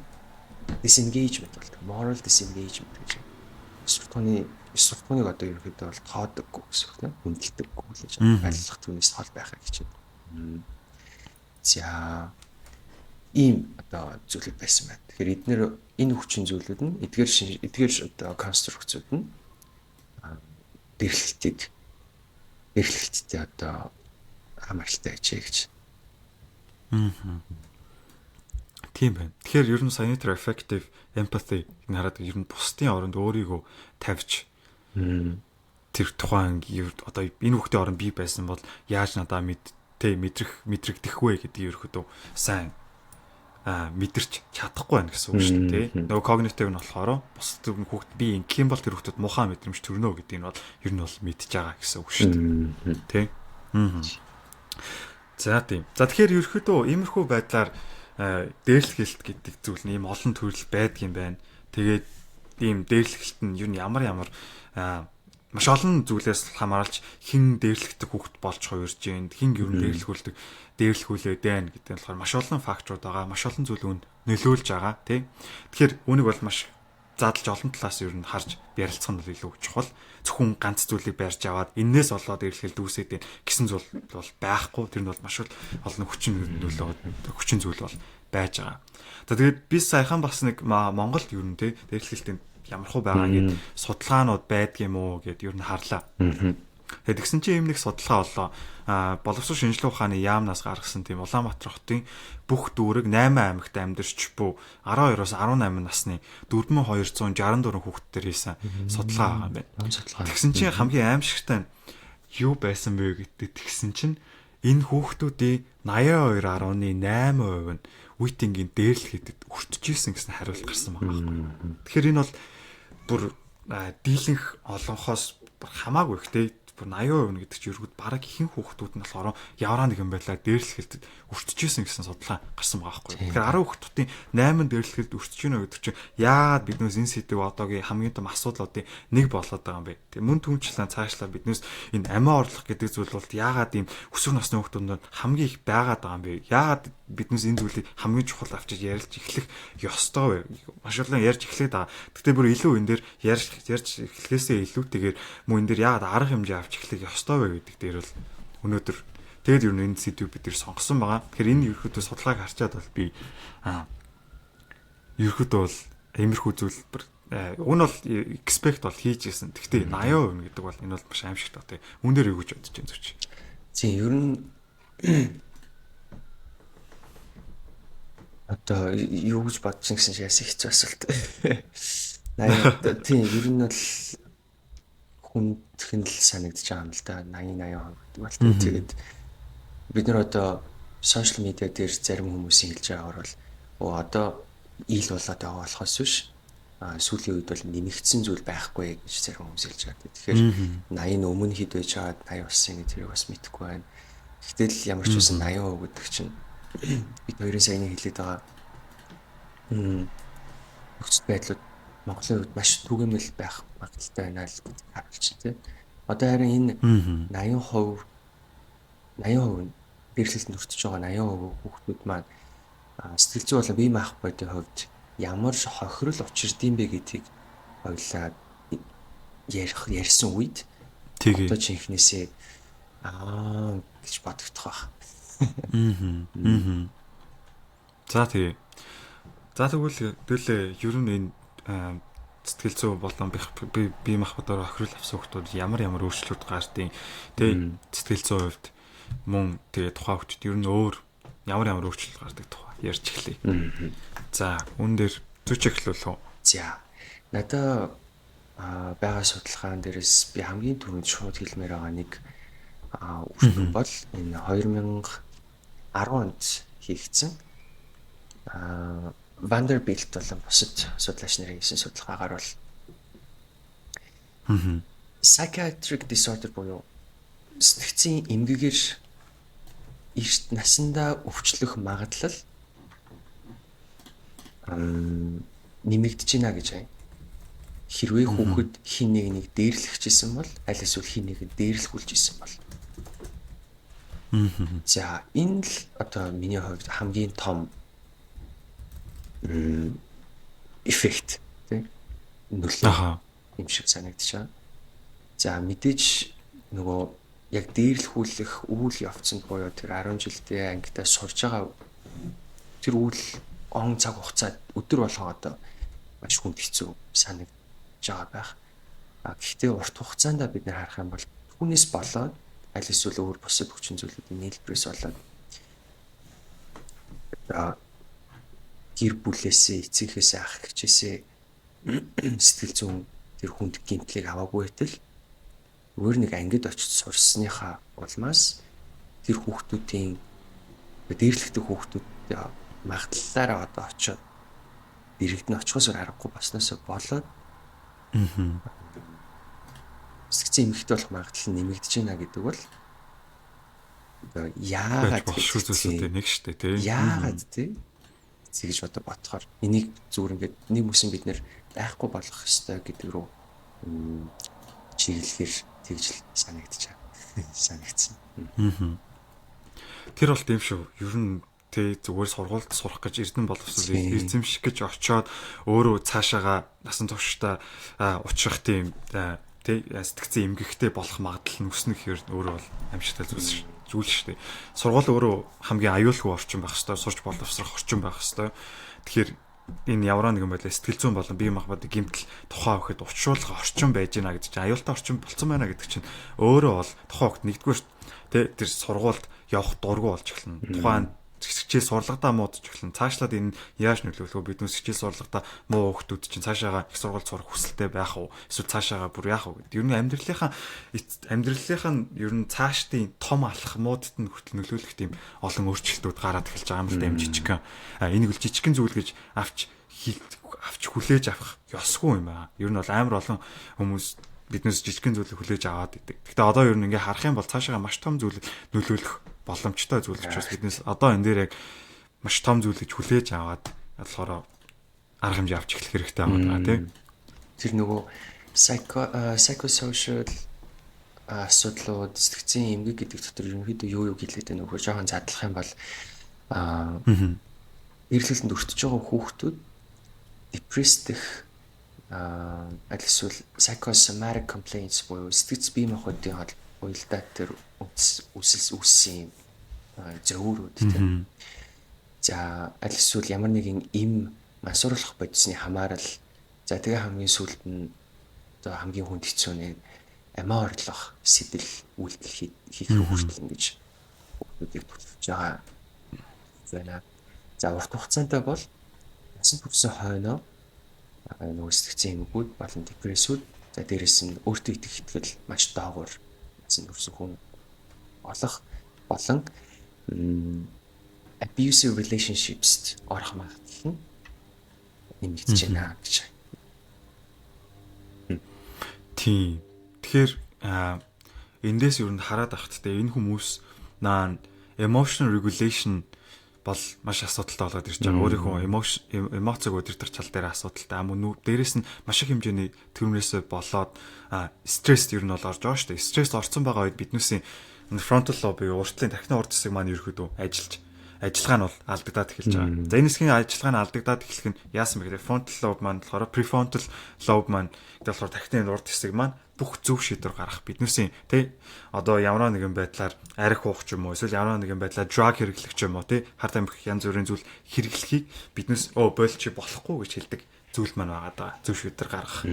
disengagement болдог. Moral disengagement гэж. Ёс суртахууныг одоо ерөнхийдөө бол тоодоггүй гэсэн үг, тийм, хүндэлдэггүй л гэж аллах, түүнээс хол байхыг хичээдэг. За, ийм одоо зүйлүүд байсан байна. Тэгэхээр эднэр энэ хүчин зүйлүүд нь эдгээр одоо конструкцууд нь дээрлэхэлттэй одоо хамааралтай байжээ гэж. Тийм байна. Тэгэхээр ер нь саяны тэр affective empathy энэ хараад ер нь бусдын оронд өөрийгөө тавьж, тэр тухайн одоо энэ хүүхдийн оронд би байсан бол яаж надаа мэд тэ мэдрэх мэдрэгдэх вэ гэдгийг ерөөхдөө сайн мэдэрч чадахгүй байна гэсэн үг шүү дээ, тий. Нөгөө когнитив нь болохоор бусад хүүхд би ингэх юм бол тэр хүүхдэд муухай мэдрэмж төрнө гэдэг нь бол ер нь бол мэдж байгаа гэсэн үг шүү дээ. Тий. За тийм. За тэгэхээр ерөөхдөө иймэрхүү байдлаар дээрлэхэлт гэдэг зүйл нь ийм олон төрөл байдгийн байна. Тэгээд ийм дээрлэхэлт нь ер нь ямар ямар маш олон зүйлээс хамааралж хэн дээрлэхдэг хүүхэд болж хувирж гин, хэн ер нь дээрлэхүүлдэг, дээрлэхүүлээд байна гэдэг нь болохоор маш олон факторууд байгаа, маш олон зүйл үүнд нөлөөлж байгаа, тий. Тэгэхээр үүнийг бол маш задлж олон талаас ер нь харж ярилцах нь бол илүү чухал. Зөвхөн ганц зүйлийг барьж аваад энээс болоод дээрлэхэлт үүсээд байна гэсэн зүйл бол байхгүй. Тэр нь бол маш олон хүчин нөлөө, хүчин зүйл бол байж байгаа. За тэгээд би саяхан бас нэг Монголд ер нь тий дээрлэхэлтийн ямар хуу байгаа гэд судалгаанууд байдгийм үү гэд ер нь харлаа. Тэгээд тэгсэн чинь ийм нэг судалгаа боллоо. Боловсрол шинжилгээ ухааны яамнаас гаргасан тийм Улаанбаатар хотын бүх дүүрэг 8 аймагт амьдарч буй 12-оос 18 насны 4264 хүүхэд дээр хийсэн судалгаа байгаа юм байна. Тэгсэн чинь хамгийн аимшигтай нь юу байсан бэ гэдэг тэгсэн чинь энэ хүүхдүүдийн 82.8% нь үеийнгийн дээрлэхэд өртөж исэн гэсэн хариулт гарсан байгаа байхгүй. Тэгэхээр энэ бол бүр дийлэнх олонхоос хамаагүй их те, бүр 80% гэдэг чинь ерөөд бараг ихэнх хүүхдүүд нь болохоор явраа нэгэн байдлаар дээрлэхэлд өртөжсэн гэсэн судалгаа гарсан байгаа байхгүй. Тэгэхээр 10 хүүхдүүдийн 8 дээрлэхэлд өртөж гинэ гэдэг чинь яагаад биднээс энэ сэдв одоогийн хамгийн том асуудлуудын нэг болоод байгаа юм бэ? Тэгээ мөн түнчлэн цаашлаа биднээс энэ амиа орлох гэдэг зүйл бол яагаад ийм өсвөр насны хүүхдүүдэд хамгийн их байгаад байгаа юм бэ? Яагаад биднээс энэ зүйлийг хамгийн чухал авчиж ярилж эхлэх ёстой вэ? Маш олон ярьж эхлээд байгаа. Гэхдээ бүр илүү энэ дээр ярьж эхлэхээсээ илүүтэйгээр мөн энэ дээр яагаад арга хэмжээ авч эхлэх ёстой вэ гэдэг дээр бол өнөөдөр тэгээд ер нь энэ сэдвийг бид нэр сонгосон байгаа. Тэгэхээр энэ ерөөхдөө судалгааг харчаад бол би ерөөхдөө бол иймэрхүү зүйл уг нь бол expect бол хийж ирсэн. Гэхдээ 80% гэдэг бол энэ бол маш аимшигтай тий. Үүн дээр юу гэж бодож байна зүч? Тийм ер нь одоо юу гэж бодож гэсэн чинь яасан хэцүү асуулт. 80 тийм ер нь бол хүндхэн л санагдаж байгаа юм л да. 80 80% гэдэг бол тэгээд бид нар одоо сошиал медиа дээр зарим хүмүүсийн хэлж байгаагаар бол одоо ил болоод байгаа болохоос биш сүүлийн үед бол нэмэгдсэн зүйл байхгүй гэж зарим хүмүүс хэлж байгаа. Тэгэхээр 80-ын өмнө хэд байж байгаад 80 болсон гэж тэрийг бас мэдэхгүй байна. Гэтэл ямар ч байсан 80% гэдэг чинь бид хоёрын саяны хэлээд байгаа нөхцөл байдлууд Монголын хувьд маш түгээмэл байх магадлалтай байна л гэж харуулж байна тийм. Одоо харин энэ 80% 80% дээрлэлтэнд өртөж байгаа 80% хүүхдүүд маань сэтгэл зүй болон бие махбодын хувьд ямар хохирол учирдсан бэ гэдгийг хоёлаа ярьсан үед одоо жинхнээсээ гэж бодогдох байх. За тэгээ. За тэгвэл төлөө ер нь энэ сэтгэл зүй болон бие махбодоор хохирол авсан хүмүүс ямар ямар өөрчлөлт гардیں۔ Тэгээ сэтгэл зүйн хувьд мөн тэгээ тухайн хүчит ер нь өөр ямар ямар өөрчлөлт гардаг тухай ярьж эхлэе. За үүн дээр зүч эхлүүлэх үү? За надаа байгаа судалгаан дээрээс би хамгийн түрүүнд шууд хэлмээр байгаа нэг үр дүн бол энэ 2010 онд хийгдсэн Vanderbilt болон бусад судлаач нарын хийсэн судалгаагаар бол psychiatric disorder буюу сэтгцийн эмгэгээр эрт насандаа өвчлөх магадлал нэмэгдэж байна гэж байна. Хэрвээ хүүхэд хин нэг нэг дээрлэхжсэн бол аль эсвэл хин нэг дээрлэхүүлж исэн бол. За энэ л одоо миний хувьд хамгийн том эффект тийм нөлөө юм шиг санагдаж байна. За мэдээж нөгөө яг дээрлэхүүлэх үйл явцанд буюу тэр 10 жилдээ ангидаа сурж байгаа тэр үйл он цаг хугацаа өдөр болгон одоо маш хүнд хэцүү санагдаж байгаа байх. А гэхдээ урт хугацаанд бид нэр харах юм бол түүнээс болоод аль эсвэл өөр бусад хүчин зүйлүүдийн нийлбэрээс болоод одоо гэр бүлээсээ эцэгхээсээ ах эгчээсээ сэтгэл зүйн тэр хүнд гэмтлийг аваагүй байтал өөр нэг ангид очиж сурсныхаа улмаас тэр хүүхдүүдийн дээрлэхтэй хүүхдүүд магадлалаараа одоо очиод дэрэгдэн очихоос аргагүй болсноосоо болоод сэтгцэн эмгэгтэй болох магадлал нь нэмэгдэж байна гэдэг бол одоо яагаад болшгүй зүйлсүүдтэй нэг шүү дээ, тий. Яагаад тий зэгж одоо бодохоор энийг зүгээр ингээд нэг мөсөн бид нэр байхгүй болгох ёстой гэдэг рүү чиглэхээр тэгж л санагдаж байгаа. Санагдсан. Тэр бол тийм шүү. Ер нь тэ зүгээр сургуульд сурах гэж эрдэм боловсрол эзэмших гэж очиод өөрөө цаашаага насан туршдаа учрах тийм тэ сэтгцэн эмгэгтэй болох магадлал нь өснө гэхээр өөрөө бол аимшигтай зүйл шүү дээ. Сургууль өөрөө хамгийн аюулгүй орчин байх ёстой, сурч боловсрох орчин байх ёстой. Тэгэхээр энэ ямар нэгэн байдлаар сэтгэл зүйн болон бие махбодын гэмтэл тухайн хүүхэд учруулах орчин байж гинэ гэдэг чинь аюултай орчин болцсон байна гэдэг чинь өөрөө бол тухайн хүүхэд нэгдүгээр тэ тэр сургуульд явах дургу болж эхэлнэ. Тухайн хичээл сурлагадаа муудаж эхэлнэ. Цаашлаад энэ яаж нөлөөлөх вэ? Биднээс хичээл сурлагадаа муу хүүхдүүд чинь цаашаага их сургууль сурах хүсэлтэй байх уу? Эсвэл цаашаага бүр яах вэ гэдэг. Ер нь амьдралынхаа ер нь цаашдын том алхмуудад нь хүртэл нөлөөлөх тийм олон өөрчлөлтүүд гараад эхэлж байгаа юм л да, юм жижигхэн. Энийг л жижигхэн зүйл гэж авч хүлээж авах ёсгүй юм аа. Ер нь бол амар олон хүмүүс биднээс жижигхэн зүйлийг хүлээж аваад идэг. Гэхдээ одоо ер нь ингээ харах юм бол цаашаа маш том зүйл нөлөөлөх боломжтой зүйл учраас биднээс одоо энэ дээр яг маш том зүйл гэж хүлээж аваад болохоор арга хэмжээ авч эхлэх хэрэгтэй байгаа тийм. Тэр нөгөө psychosocial асуудлууд, сэтгцийн эмгэг гэдэг дотор ерөнхийдөө юу юу гэлээд байна вэ гэхээр жоохон задлах юм бол эргэлтэнд өртөж байгаа хүүхдүүд depressed дэх, аль эсвэл psychosomatic complaints буюу сэтгэц бие махбодын уялдаа тэр үсэл үүссэн зөөврүүд тийм. За, аль эсвэл ямар нэгэн эм мансууруулах бодисны хамаарал, за, тэгээ хамгийн сүүлд нь одоо хамгийн хүнд хэцүү нь амиа орлох сэтэл үйлдэл хийх хүртэл ингэж хүмүүсийг төлөвлөж байгаа байна. За, урт хугацаантай бол насан туршийн хойноо нөгөө сэтгцэн эмгэгүүд болон депрессүүд, за, дээрэс нь өөртөө итгэх итгэл маш доогуур насан турш хүн олох болон abusive relationships орох магадлал нь нэмэгдэж байна гэж. Тийм. Тэгэхээр эндээс ер нь хараад авахт те энэ хүмүүс наа emotional regulation бол маш асуудалтай болоод ирж байгаа. Өөрийнхөө эмоцийг удирдах тал дээр асуудалтай. Мөн дээрэс нь маш их хэмжээний тэрнээсээ болоод стресс ер нь бол орж байгаа шүү дээ. Стресс орсон байгаа үед биднээсийн frontal lobe буюу уртлын тархины урд хэсэг маань ерөөхдөө ажиллаж ажиллагаа нь бол алдагдаад эхэлж байгаа. За, энэ хэсгийн ажиллагаа нь алдагдаад эхлэх нь яасан бэ гэхээр frontal lobe маань болохоор prefrontal lobe маань гэдэг болохоор тархины урд хэсэг маань бүх зөв шийдвэр гаргах биднээсийн тий одоо ямар нэгэн байдлаар арх уух ч юм уу, эсвэл ямар нэгэн байдлаар drug хэрэглэх ч юм уу, тий хар тамхи, янз бүрийн зүйл хэрэглэхийг биднээс өө болж болохгүй гэж хэлдэг зүйл маань байгаа даа. Зөв шийдвэр гаргах.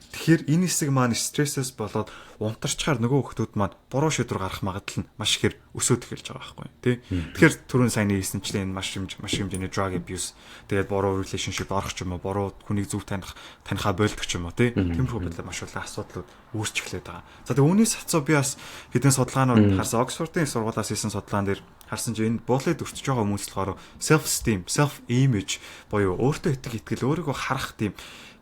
Тэгэхээр энэ хэсэг маань стрессээс болоод унтарчхаар нөгөө хүмүүс маань буруу шийдвэр гаргах магадлал нь маш ихээр өсөөд эхэлж байгаа байхгүй тий. Тэгэхээр түрүүн саяны хийсэнчлэн энэ маш хэмжээний drug abuse, тэгээд буруу relationship орох ч юм уу, буруу хүнийг зөв таних танихаа болдог ч юм уу тий. Тиймэрхүү байдлаар маш олон асуудлууд үүсч эхлээд байгаа. За, тэгээд үүний сацуу би бас хэдэн судалгаанууд харсан. Оксфордын сургуулиас хийсэн судалгаан дээр харсан чинь энэ bully д өртөж байгаа хүмүүс болохоор self esteem, self image буюу өөртөө итгэх итгэл, өөрийгөө харах тийм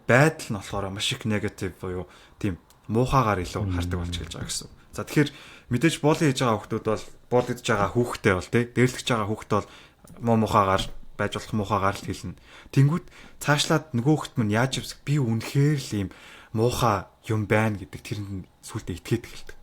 байдал нь болохоор маш их negative буюу тийм муухайгаар илүү хардаг болж эхэлж байгаа гэсэн. За, тэгэхээр мэдээж bully хийж байгаа хүмүүс бол bully дж байгаа хүүхдээ бол тий дээрлэж байгаа хүүхдээ бол муу муухайгаар байж болох муухайгаар л хэлнэ. Тэнгүүд цаашлаад нөгөө хүүхд мань яаж би үнэхээр л ийм муухай юм байна гэдэг тэрэнд сүултээ итгээд эхэлдэг.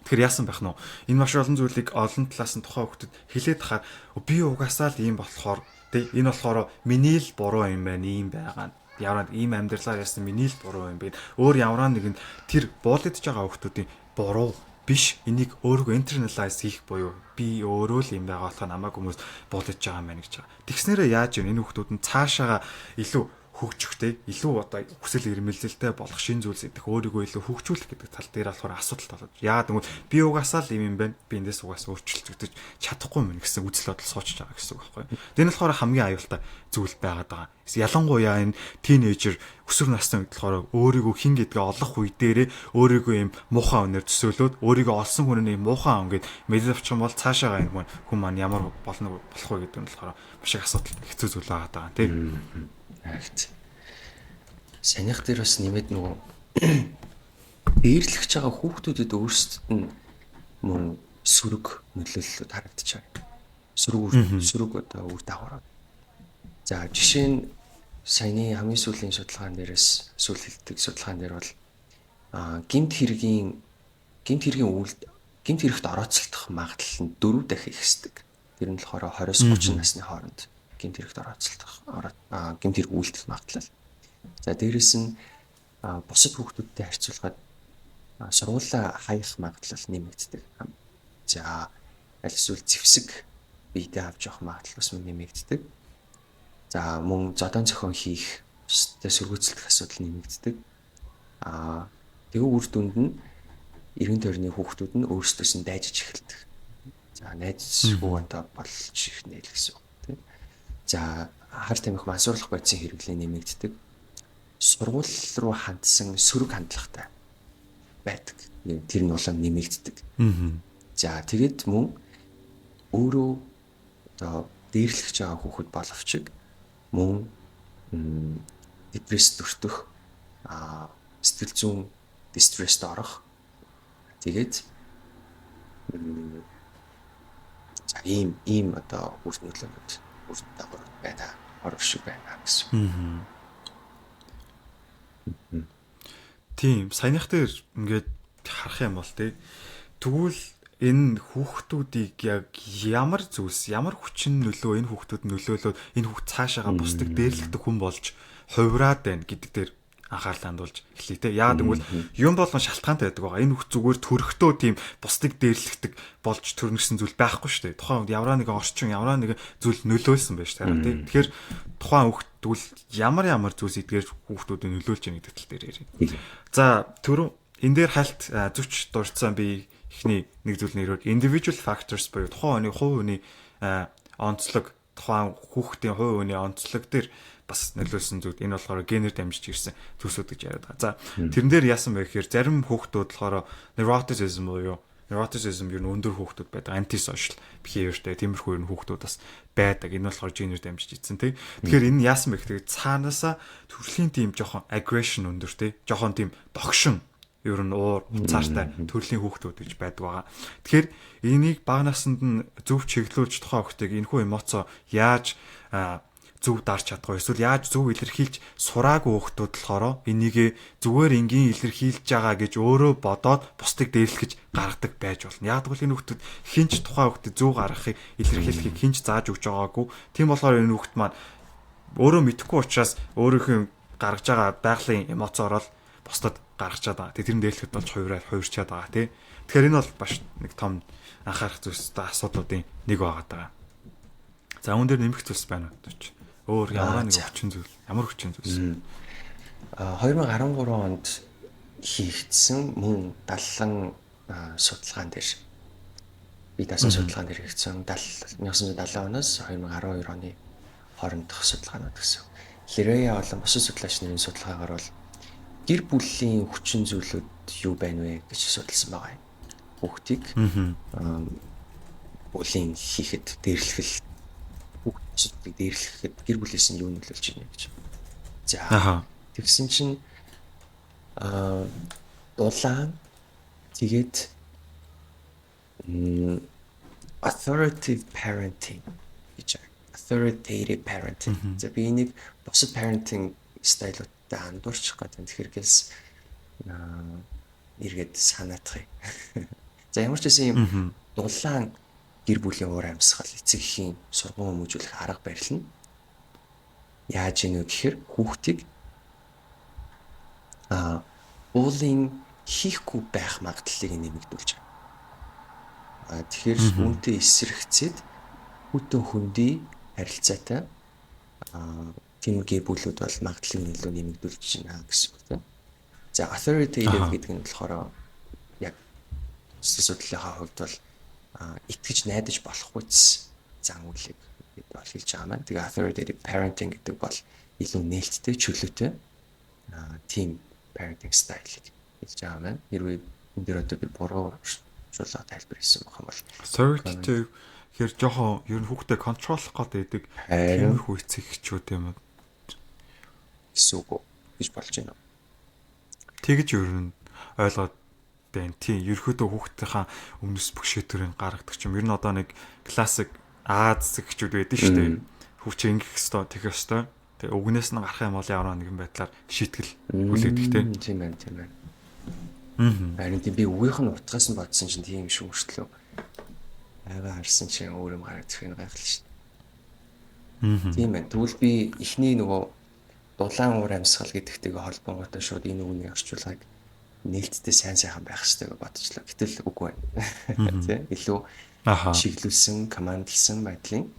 Тэгэхээр яасан байх нь вэ? Энэ маш олон зүйлийг олон талаас нь тухайн хүүхдэд хэлээд хахаар би угаасаа л ийм болохоор тий энэ болохоор миний л буруу юм байна, ийм байгаа, ямар ийм амьдралаар яасан миний л буруу юм бэ. Өөр ямар нэгэн тэр bully дж байгаа хүүхдүүдийн буруу биш, энийг өөрийгөө internalize хийх буюу би өөрөө л юм байгаа болохоор намайг хүмүүс bully дж байгаа юм байна гэж байгаа. Тэгснээрээ яаж юм энэ хүүхдүүд нь цаашаага илүү хөгжихтэй, илүү одоо хүсэл эрмэлзэлтэй болох, шин зүйлс идэх, өөрийгөө илүү хөгжүүлэх гэдэг тал дээр болохоор асуудал болоод. Яагаад гэвэл би угаасаа л юм юм байна. Би эндээс угаасаа өөрчлөгдөж чадахгүй мэн гэсэн үзэл бодол суучж байгаа гэсэн үг байхгүй. Тэр нь болохоор хамгийн аюултай зүйл байгаад байгаа. Ялангуяа энэ тинейжер өсвөр насны үед болохоор өөрийгөө хэн гэдгээ олох үе дээрээ өөрийгөө юм муухай үнээр төсөөлөөд, өөрийгөө олсон хүн нь юм муухай өн гэд мэдээд авчих юм бол цаашаага энэ хүн маань ямар болно болох вэ гэдэг нь болохоор маш их асуудал, хэцүү зүйл байгаа даа, тийм. Агт. Санийх дээр бас нэмээд нөгөө дээрлэгч байгаа хүүхдүүдэд өөрсдөд нь мөн сөрөг нөлөөллүүд харагдаж байгаа. Сөрөг одоо үр дагавар. За, жишээ нь саяны хамгийн сүүлийн судалгаан дээрээс, сүүл хэлдэг судалгаан дээр бол гэмт хэргийн үйл гэмт хэрэгт орооцолдох магадлал нь 4 дахин ихсдэг. Тэр нь болохоор 20-с 30 насны хооронд гэмт хэрэгт орооцолдох, гэмт хэрэг үйлдэх магадлал. За, дээрэс нь бусад хүүхдүүдтэй харьцуулахад сургуулаа хаях магадлал нэмэгддэг. За, аль эсвэл зэвсэг биедээ авч явах магадлал бас мөн нэмэгддэг. За, мөн зодон зохион хийх, бусдад сөргөөцөлдөх асуудал нэмэгддэг. Тэгээ үр дүнд нь эргэн тойрны хүүхдүүд нь өөрсдөөс нь дайжиж эхэлдэг. За, найзгүй одоо болж ихнэ л гэсэн үг, тийм. За, хар тамхи, мансууруулах бодисын хэрэглээ нэмэгддэг. Сургууль руу хандсан сөрөг хандлагатай байдаг. Тэр нь улам нэмэгддэг. За, тэгээд мөн өөрөө одоо дээрлэж байгаа хүүхэд боловч мөн депресс дүртэх, сэтгэл зүйн дистресст орох. Тэгээд за, ийм ийм одоо үр нөлөөнүүд, үр дагавар байна. Оров шиг байна гэсэн. Тийм, саяных дээр ингээд харах юм бол, тий. Тэгвэл энэ хүүхдүүдийг яг ямар зүйлс, ямар хүчин нөлөө энэ хүүхдүүд нөлөөлөөд энэ хүүхд цаашаага бусдыг дээрлэхдэг хүн болж хувраад байна гэдэг дээр анхаарал хандуулж эхлэе те. Яагаад гэвэл юм болгон шалтгаантай байдаг байгаа. Энэ хүүхд зүгээр төрөхдөө тийм бусдыг дээрлэхдэг болж төрнө гэсэн зүйл байхгүй шүү дээ. Тухайн үед ямар нэгэн орчин, ямар нэгэн зүйл нөлөөлсөн байж таараа те. Тэгэхээр тухайн хүүхд тэгвэл ямар ямар зүйлс эдгээр хүүхдүүдэд нөлөөлж яах гэдэг тал дээр ярив. За, түрүү энэ дээр хальт зүвч дурдсан би эхний нэг зүйл нэрээр individual factors буюу тухайн хүний, хувь хүний онцлог, тухайн хүүхдийн хувь хүний онцлог дээр бас нөлөөлсөн зүйл, энэ болохоор генээр дамжиж ирсэн зүйлсүүд гэж яриад байгаа. За, тэрэн дээр яасан бэ гэхээр зарим хүүхдүүд болохоор neuroticism буюу neuroticism ер нь өндөр хүүхдүүд байдаг. Antisocial behavior-тэй тиймэрхүү ер нь хүүхдүүд бас байдаг. Энэ болохоор генээр дамжиж ирсэн, тий. Тэгэхээр энэ яасан бэ гэхээр цаанаасаа төрлийн тийм жоохон aggression өндөр, тий. Жоохон тийм догшин, ер нь уур уцаартай төрлийн хүүхдүүд гэж байдаг байгаа. Тэгэхээр энийг бага наснд нь зөв чиглүүлж, тухайн хүүхдийг энэхүү эмоцоо яаж зөв дарж чадахгүй эсвэл яаж зөв илэрхийлж сураагүй хүүхдүүд болохоор энийг зүгээр энгийн илэрхийлж байгаа гэж өөрөө бодоод бусдыг дээрлэх гэж гаргадаг байж болно. Яг гэвэл энэ хүүхдүүд хэн ч тухайн хүүхдэд зөв гаргахыг, илэрхийлэхийг хэн ч зааж өгч байгаагүй. Тийм болохоор энэ хүүхд маань өөрөө мэдэхгүй учраас өөрийнхөө гаргаж байгаа байгалийн эмоцоор л бусдад гаргачаад байгаа. Тэр нь дээрлэхэд болж хувираад хувирчаад байгаа, тий. Тэгэхээр энэ бол маш нэг том анхаарах зүйлс, асуудлуудын нэг байгаа даа. За, үүн дээр нэмэх зүйлс байна уу? Өөр ямар нэг хүчин зүйл, ямар хүчин зүйлс? 2013 онд хийгдсэн мөн даллан судалгаан дээр, би дасан судалгаан дээр хийгдсэн 1970 оноос 2012 оны хоорондох судалгаанууд гэсэн. Лерея болон бусад судлаач нарын судалгаагаар бол гэр бүлийн хүчин зүйлүүд юу байна вэ гэж судалсан байгаа юм. Хүүхдийг bullying хийхэд, дээрлэхэл, хүүхд бусдыг дээрлэхэд гэр бүлээс нь юу нөлөөлж байна гэж. За, тэгсэн чинь дулаан, тэгээд authoritative parenting гэж, authoritative parenting. За, би энийг бусад parenting style уудтай андуурчих гэдэг. Тэгэхээр гэлс эргээд санаатах юм. За, ямар ч байсан юм дулаан гэр бүлийн уур амьсгал, эцэг эхийн сурган хүмүүжүүлэх арга барил нь яаж ийнө гэхээр хүүхдийг bullying хийхгүй байх магадлалыг нэмэгдүүлж байгаа. Тэгэхээр үүнтэй эсрэгцээд хүйтэн хөндий харилцаатай Тийм гэр бүлүүд бол магадлалыг нь илүү нэмэгдүүлж байна гэсэн үг тийм. За, authoritative гэдэг нь болохоор яг судлалынхаа хувьд бол итгэж найдаж болохгүйц зан үйлийг бид бол хэлж байгаа маань. Тэгээ authoritative parenting гэдэг бол илүү нээлттэй, чөлөөтэй тийм parenting style-ыг хэлж байгаа маань. Хэрвээ энэ дээр одоо би буруу орчуулга тайлбар хийсэн байх юм бол Authoritative гэхээр жоохон ер нь хүүхдээ control лох гээд байдаг тиймэрхүү эцэг эхчүүд юм уу гэсэн үг үү гэж болж байна. Тэгж ер нь ойлгоод байна. Тийм, ерөөдөө хүүхдийнхаа өмнөөс бүх шийдвэрийг гаргадаг ч юм. Ер нь одоо нэг классик Ази эцэг эхчүүд байдаг шүү дээ. Хүүхд чи ингэх ёстой, тэгэх ёстой. Тэгээ үгнээс нь гарах юм бол ямар нэгэн байдлаар шийтгэл хүлээдэг те. Тийм байна, тийм байна. Харин тийм, би үгийнх нь утгаас нь бодсон чинь тийм шүү мөртлөө. Аяга харсан чинь өөр юм гараад ирэх нь гайхал шүү. Тийм байна. Тэгвэл би эхний нөгөө дулаан уур амьсгал гэдэгтэйгээ холбонгуудаа шууд энэ үгний орчуулгыг нээлттэй сайн сайхан байх хэрэгтэй гэж бодчихлоо. Гэтэл үгүй байна. Тэ? Илүү чиглүүлсэн, командлсан байдлын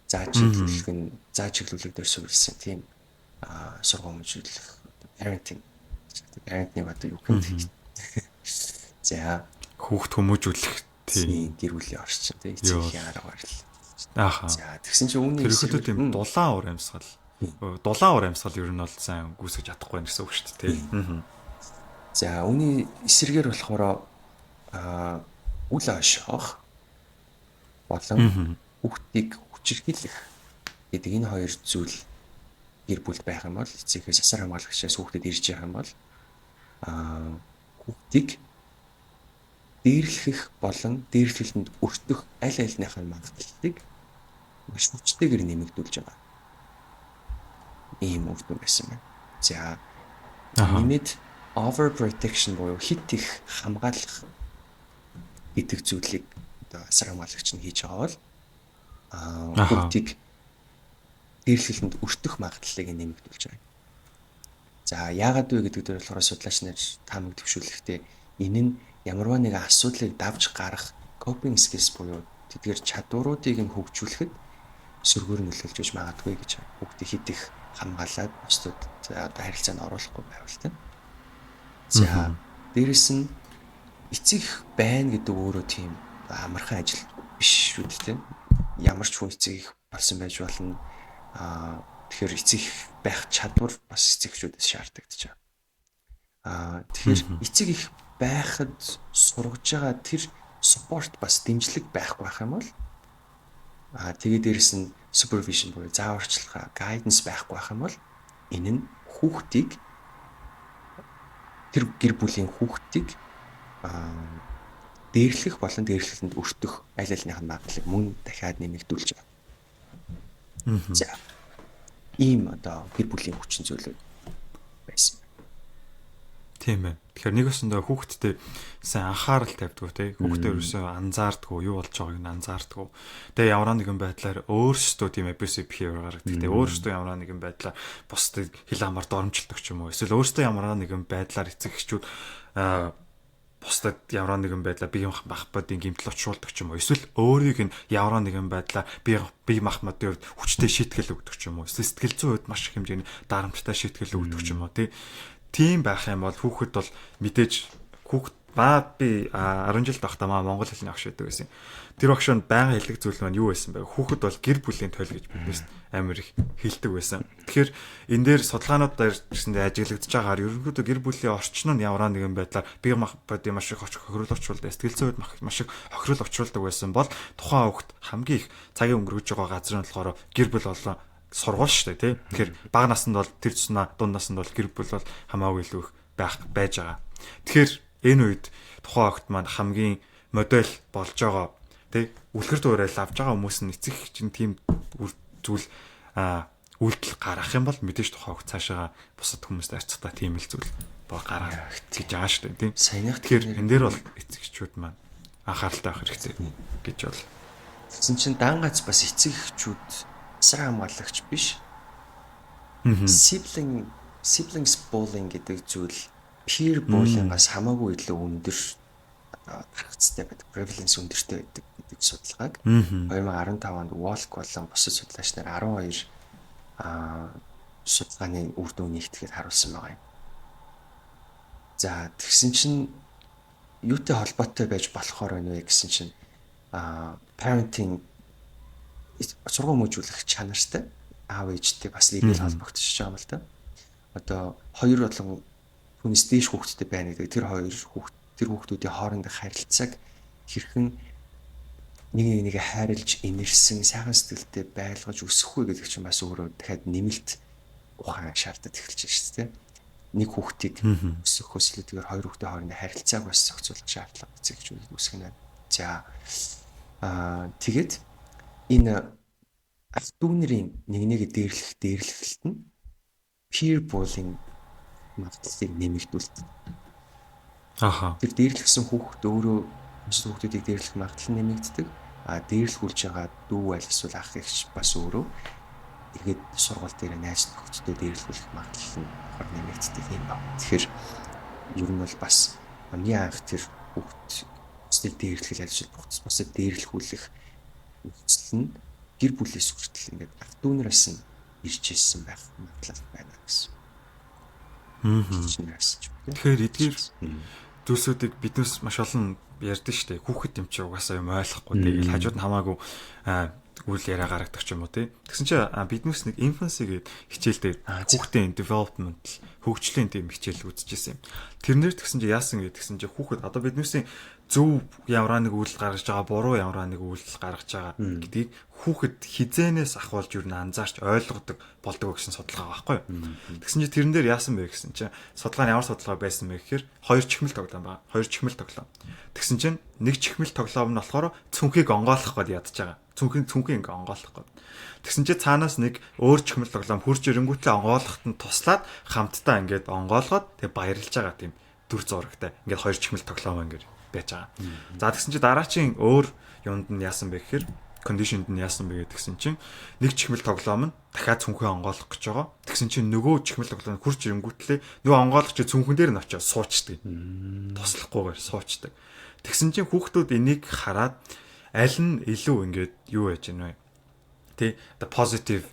заа чиглүүлэх нь заа чиглүүлэг дээр суурилсан тийм сургамжуулах parenting. Parenting одоо юу гэх юм. За. Хүүхд хүмүүжүүлэх. Тийм, гэр бүлийн орчин, тийм, эцэг эхийн арга барил. За, тэгсэн чинь үүний Тэр тийм дулаан уур амьсгал. Дулаан уур амьсгал ер нь бол сайн гүйцэж чадахгүй гэсэн үг шүү дээ. Тийм. За, үүний эсрэгээр болохоор үл ойшоох болон хүүхдийг хүчирхийлэх гэдэг энэ хоёр зүйл гэр бүлд байх юм бол, эцэгээс, асар хамгаалагчаас хүүхдэд ирж байгаа юм бол хүүхдийг дээрлэхэх болон дээрлэлтэнд өртөх аль альныхаа магадлалыг маш хүчтэйгээр нэмэгдүүлж байгаа. Ийм үр дүн байсан байна. За, нэмээд over protection буюу хэт их хамгаалах гэдэг зүйлийг одоо асар хамгаалагч нь хийж байгаа бол хүүхдийг дээрлэлтэнд өртөх магадлалыг нэмэгдүүлж байгаа. За, яагаад вэ гэдэг дээр болохоор судлаач нар таамаг дэвшүүлэхдээ энэ нь ямарваа нэгэн асуудлыг давж гарах coping skills буюу тэдгээр чадваруудыг нь хөгжүүлэхэд сөргөөр нөлөөлж байж магадгүй гэж, хүүхдийг хэт их хамгаалаад бусдад одоо харилцаанд оруулахгүй байвал, тийм. За, дээрэс нь эцэг байна гэдэг өөрөө тийм амархан ажил биш шүү дээ, тийм. Ямар ч хүн эцэг их болсон байж болно. Тэгэхээр эцэг байх чадвар бас эцэг эхчүүдээс шаардлагатай байгаа. Тэгэхээр эцэг их байхад сургаж байгаа тэр support, бас дэмжлэг байхгүй байх юм бол тэгээ дээрэс нь supervision буюу зааварчилгаа, guidance байхгүй байх юм бол энэ нь хүүхдийг, тэр гэр бүлийн хүүхдийг дээрлэх болон дээрлэлтэнд өртөх аль альных нь магадлалыг мөн дахиад нэмэгдүүлж байгаа. За. Ийм одоо гэр бүлийн хүчин зүйлүүд байсан. Тийм ээ. Тэгэхээр нэг өсөндөө хүүхдтэй сайн анхаарал тавьдгүй, те. Хүүхдээ ерөөсөө анзаардгүй, юу болж байгааг нь анзаардгүй. Тэгээ ямар нэгэн байдлаар өөрсдөө тийм abusive behavior гаргадаг. Тэгээ өөрсдөө ямар нэгэн байдлаар бусдыг хил хамаар доромжилдог ч юм уу. Эсвэл өөрсдөө ямар нэгэн байдлаар эцэг эхчүүд бусдад ямар нэгэн байдлаар бие махбодын гэмтэл учруулдаг ч юм уу. Эсвэл өөрийг нь ямар нэгэн байдлаар бие махбодын хувьд хүчтэй шийтгэл өгдөг ч юм уу. Эсвэл сэтгэл зүйн хувьд маш их хэмжээний дарамттай шийтгэл өгдөг ч юм уу, тий. Тийм байх юм бол хүүхэд бол мэдээж хүүхэд баа би 10 жил байхдаа маа монгол хэлний багш байдаг байсан. Тэр багш нь байнга хэлдэг зүйл маань юу байсан бэ? Хүүхэд бол гэр бүлийн толь гэж биднээс амар их хэлдэг байсан. Тэгэхээр энэ дээр судалгаанууд дээр гэсэндээ ажиглагдаж байгаагаар ерөнхийдөө гэр бүлийн орчин нь ямар нэгэн байдлаар бие махбодын маш их хохирол учруулдаг, сэтгэл зүйн хувьд маш их хохирол учруулдаг байсан бол тухайн хүүхэд хамгийн их цагийн өнгөрөж байгаа газар нь болохоор гэр бүл болон сургууль шүү дээ, тий. Тэгэхээр бага наснд бол тэр цунаа, дунд наснд бол гэр бүл бол хамаагүй илүү их байж байгаа. Тэгэхээр энэ үед тухайн охид маань хамгийн модель болж байгаа, тий, үлгэр дуурайл авч байгаа хүмүүс нь эцэг чинь тийм зүйл үйлдэл гаргах юм бол мэдээж тухайн охид цаашаага бусад хүмүүстэй харьцахдаа тийм л зүйл ба гараа гэж байгаа шүү дээ, тий. Саяных Тэгэхээр энэ дээр бол эцэг эхчүүд маань анхааралтай байх хэрэгтэй гэж бол. Тэгсэн чинь дан гац бас эцэг эхчүүд асар хамгаалагч биш. Siblings bullying гэдэг зүйл peer bullying-аас хамаагүй илүү өндөр тархацтай байдаг, prevalence өндөртэй байдаг гэдэг судалгааг 2015 онд Walk болон бусад судлаач нар 12 Судалгааны үр дүн нэгтгэхэд харуулсан байгаа юм. За, тэгсэн чинь юутай холбоотой байж болохоор байна вэ гэсэн чинь parenting, сурган хүмүүжүүлэх чанартай аав ээжтэй бас нэгэл холбогдчихож байгаа юм л та. Одоо хоёр болон түүнээс дээш хүүхэдтэй байна гэдэг тэр хоёр хүүхэд, тэр хүүхдүүдийн хоорондох харилцааг хэрхэн нэг нэгээ хайрлж, инэрсэн, сайхан сэтгэлтэй байлгаж өсөх вэ гэдэг чинь бас өөрөө дахиад нэмэлт ухаан шаардаад эхэлж байна шүү дээ. Нэг хүүхдийг өсгөхөөс илүүтэйгээр хоёр хүүхдийн хоорондын харилцааг бас зохицуулах шаардлага эцэг эхчүүдэд үүсгэх нь байна. За, тэгээд энэ ах дүү нарын нэг нэгэ дээрлэх дээрлэхэлт нь peer bullying магадлалыг нэмэгдүүлдэг. Тэр дээрлэхсэн хүүхэд өөрөө бусад хүүхдүүдийг дээрлэх магадлал нэмэгддэг. А дээрлэхүүлж байгаа дүү аль эсвэл ах эгч бас өөрөө эргээд сургууль дээр найз нөхөдтэй дээрлэхүүлэх магадлал нь болохоор нэмэгддэг юм байна. Тэгэхээр ер нь бол бас хамгийн анх тэр хүүхд бусдыг дээрлэх, аль эсвэл бусдад дээрлэхүүлэх нөхцөл нь гэр бүлээс хүртэл ингээд ах дүү нараас нь ирж ирсэн байх магадлал байна гэсэн. Тэгэхээр эдгээр зүйлсүүдийг биднээс маш олон ярьдэн штэ. Хүүхэд юм чи угаасаа юм ойлгохгүй, тэгэл хажууд нь хамаагүй үйл яриа гаргадаг ч юм уу, тий. Тэгсэн чинь биднээс нэг infancy гэдэг хичээлдээ хүүхдийн development, хөгжлийн тийм хичээл үзчихсэн юм. Тэрнэр тэгсэн чинь яасан гэдэг тэгсэн чинь хүүхэд одоо биднээсийн зөв ямар нэг үйлдэл гаргаж байгаа, буруу ямар нэг үйлдэл гаргаж байгаа гэдгийг хүүхэд хизээнээс ахуулж юу н анзаарч ойлгодог болдог гэсэн судалгаа байхгүй юу. Тэгсэн чинь тэрэн дээр яасан бэ гэсэн чинь судалгаа нь ямар судалгаа байсан бэ гэхээр хоёр чихмэл тоглоом байгаа. Хоёр чихмэл тоглоом. Тэгсэн чинь нэг чихмэл тоглоом нь болохоор цүнхийг онгойлгох гээд ядаж байгаа. Цүнхийг ингээ онгойлгох гээд. Тэгсэн чинь цаанаас нэг өөр чихмэл тоглоом хурж ирэнгүүтлээ онгойлгоход нь туслаад хамтдаа ингээд онгойлгоод тэг баярлж байгаа тийм дүр зурагтай. Ингээд хоёр чихмэл тоглоом ингээд байж байгаа. За, тэгсэн чинь дараачийн өөр юунд нь яасан бэ гэхээр condition д нь яасан бэ гэдгсэн чинь нэг чихмэл тоглоом нь дахиад цүнхээ онгойлгох гэж байгаа. Тэгсэн чинь нөгөө чихмэл тоглоом хурж ирэнгүүтлээ нөгөө онгойлгоч цүнхэн дээр нь очиод суучдаг. Туслахгүйгээр суучдаг. Тэгсэн чинь хүүхдүүд энийг хараад аль нь илүү ингээд юу яаж гэнэ вэ? Тэ, the positive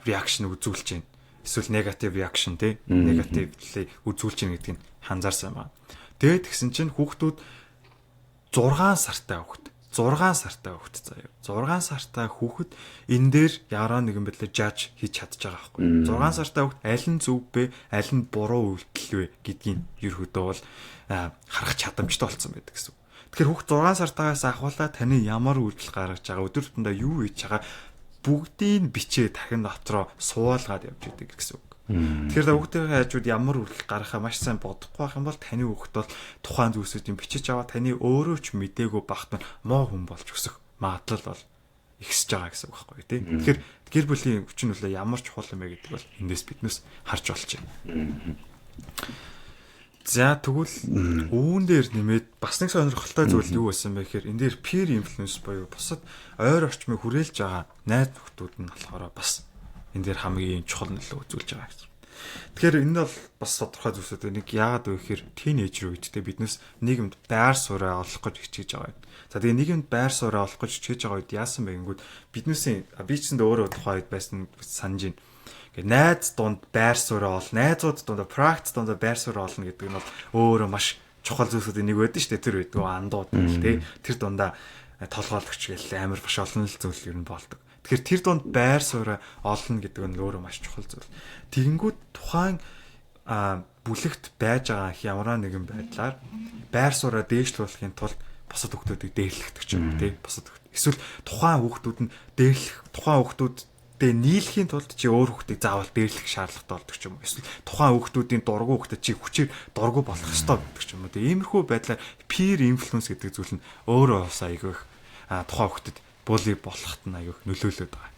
reaction үзүүлж байна. Эсвэл negative reaction, тэ, negative үзүүлж байна гэдгийг анзаарсан юм байна. Тэгээд тэгсэн чинь хүүхдүүд 6 сартай хүүхэд, 6 сартай хүүхэд заяа. 6 сартай хүүхэд энэ дээр ямар нэгэн байдлаар judge хийж чадж байгаа байхгүй. 6 сартай хүүхэд аль нь зөв бэ, аль нь буруу үйлдэл вэ гэдгийг ерөөдөө бол харах чадамжтай болсон байдаг гэсэн. Тэгэхээр хүүхэд 6 сартаагаас ахуулаад таны ямар үйлдэл гаргаж байгаа, өдөр тутамдаа юу хийж байгаа бүгдийг бичээ тархин дотроо суулгаад явж идэг гэсэн үг. Тэгэхээр хүүхдийн хажууд ямар үйлдэл гаргахаа маш сайн бодохгүй байх юм бол таны хүүхэд бол тухайн зүйлсүүдийг бичиж аваад таны өөрөө ч мдээгүй багт нь муу хүн болж өсөх магадлал бол ихсэж байгаа гэсэн үг байхгүй, тий. Тэгэхээр гэр бүлийн хүчин нөлөө ямар чухал юм бэ гэдэг бол эндээс биднээс харж болж байна. За, тэгвэл үүн дээр нэмээд бас нэг сонирхолтой зүйл юу байсан бэ гэхээр энэ дээр peer influence буюу бусад ойр орчмыг хүрээлж байгаа найз нөхдүүд нь болохоор бас энэ дээр хамгийн чухал нөлөө үзүүлж байгаа гэсэн. Тэгэхээр энэ бол бас тодорхой зүйлсүүд. Нэг яагаад вэ гэхээр teenager үед те биднес нийгэмд байр сууриа олох гэж хичээж байгаа юм. За, тэгээ нийгэмд байр сууриа олох гэж хичээж байгаа үед яасан бэ гэнгүүт биднээсийн би ч гэсэндээ өөрөө тухайн үед байсан санаж байна. Ингээ найз дунд байр сууриа ол, найзууд дунд, практик дунд байр сууриа олно гэдэг нь бол өөрөө маш чухал зүйлсүүдийн нэг байдаг шүү дээ. Тэр үед нөгөө андууд тий тэр дундаа толгойлогч гэл амар маш олон л зүйл ер нь болдог. Тэгэхээр тэр дунд байр сууриа олно гэдэг нь өөрөө маш чухал зүйл. Тэгэнгүүт тухайн бүлэгт байж байгаа ямар нэгэн байдлаар байр сууриа дээшлүүлэхийн тулд бусад хүүхдүүдийг дээрлэхдэг ч юм уу, тий, бусад хүүхд. Эсвэл тухайн хүүхдүүд нь дээрлэх, тухайн хүүхдүүдтэй нийлэхийн тулд чи өөр хүүхдийг заавал дээрлэх шаардлагатай болдог ч юм уу. Эсвэл тухайн хүүхдүүдийн дургу хүүхдэд чи хүчээр дургу болох ёстой гэдэг ч юм уу. Тэгээ иймэрхүү байдлаар peer influence гэдэг зүйл нь өөрөө бас айгүй их тухайн хүүхдэд bully болоход нь айгүй их нөлөөлөд байгаа.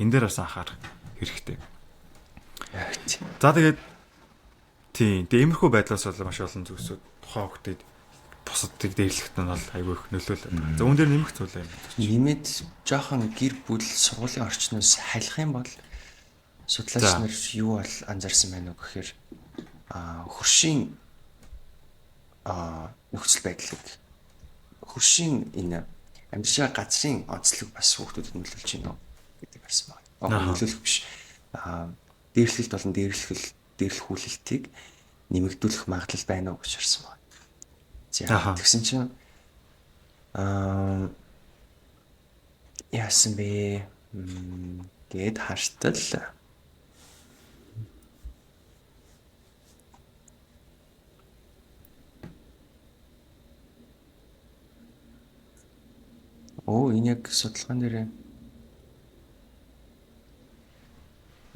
Энэ дээр бас анхаарах хэрэгтэй. За, тэгээд тийм, тэгээ иймэрхүү байдлаас бол маш олон зүйлсүүд тухайн хүүхдэд бусадыг дээрлэхэд нь бол айгүй их нөлөөлөд байгаа. За, үүн дээр нэмэх зүйл юм. Нэмээд жоохон гэр бүл, сургуулийн орчноос халих юм бол судлаач нар юу бол анзаарсан байна уу гэхээр хөршийн нөхцөл байдлыг, хөршийн энэ амьдарч байгаа газрын онцлог бас хүүхдүүдэд нөлөөлж байна уу гэдэг харсан байна. Нөлөөлөх биш. Дээрлэлт болон дээрлэхүүлэлтийг нэмэгдүүлэх магадлал байна уу гэж харсан байна. За тэгсэн чинь яасан бэ гэд хартал энэ яг судалгаан дээр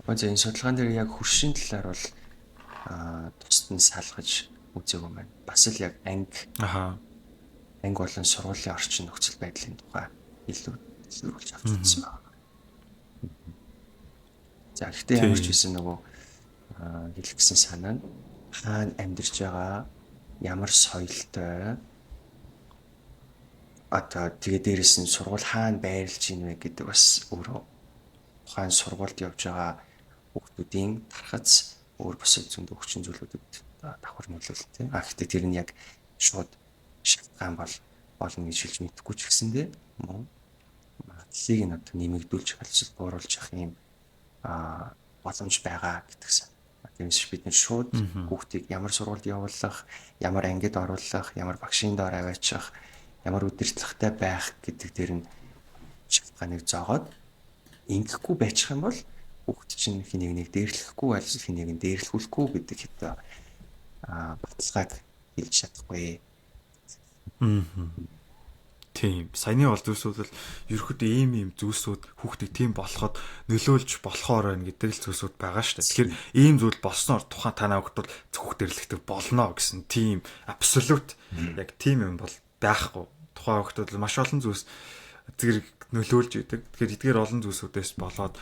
энэ судалгаан дээр яг хөршийн талаар бол тусад нь салгаж үзээгүй юм байна. Бас л яг анги анги болон сургуулийн орчин нөхцөл байдлын тухай илүү зөвлөж авч үзсэн байна. За гэхдээ ямар ч байсан нөгөө хэлэх гэсэн санаа нь хаана амьдарч байгаа, ямар соёлтой, одоо тэгээ дээрэс нь сургууль хаана байрлаж ийн вэ гэдэг бас өөрөө тухайн сургуульд явж байгаа хүүхдүүдийн тархац өөр бусад зөндөө хүчин зүйлүүдэд давхар нөлөөлөлтэй. А гэхдээ тэр нь яг шууд шалтгаан болно гэж хэлж мэдэхгүй ч гэсэндээ мөн магадлалыг нь одоо нэмэгдүүлж хэлцэл бууруулж явах юм боломж байгаа гэдэг сан. Тиймээс бид нэр шууд хүүхдийг ямар сургуульд явуулах, ямар ангид оруулах, ямар багшийн доор аваачих, ямар удирдлагатай байх гэдэг дээр нь шалтгааныг зоогоод ингэхгүй байчих юм бол хүүхд чинь хин нэг дээрлэхгүй альс хин нэг дээрлэхүүлэхгүй гэдэг хэвээр баталгааг хэлж чадахгүй. Тийм. Саяны бол зүйлсүүд бол ерөөхдөө ийм ийм зүйлсүүд хүүхдийг тийм болоход нөлөөлж болохоор байна гэдэг л зүйлсүүд байгаа шүү дээ. Тэгэхээр ийм зүйл болсноор тухайн танаа хүүхд бол хүүхд дээрлэхтэй болно гэсэн тийм абсолют яг тийм юм бол байхгүй. Тухайн хүүхдүүд бол маш олон зүйлс зэрэг нөлөөлж идэг. Тэгэхээр эдгээр олон зүйлсүүдээс болоод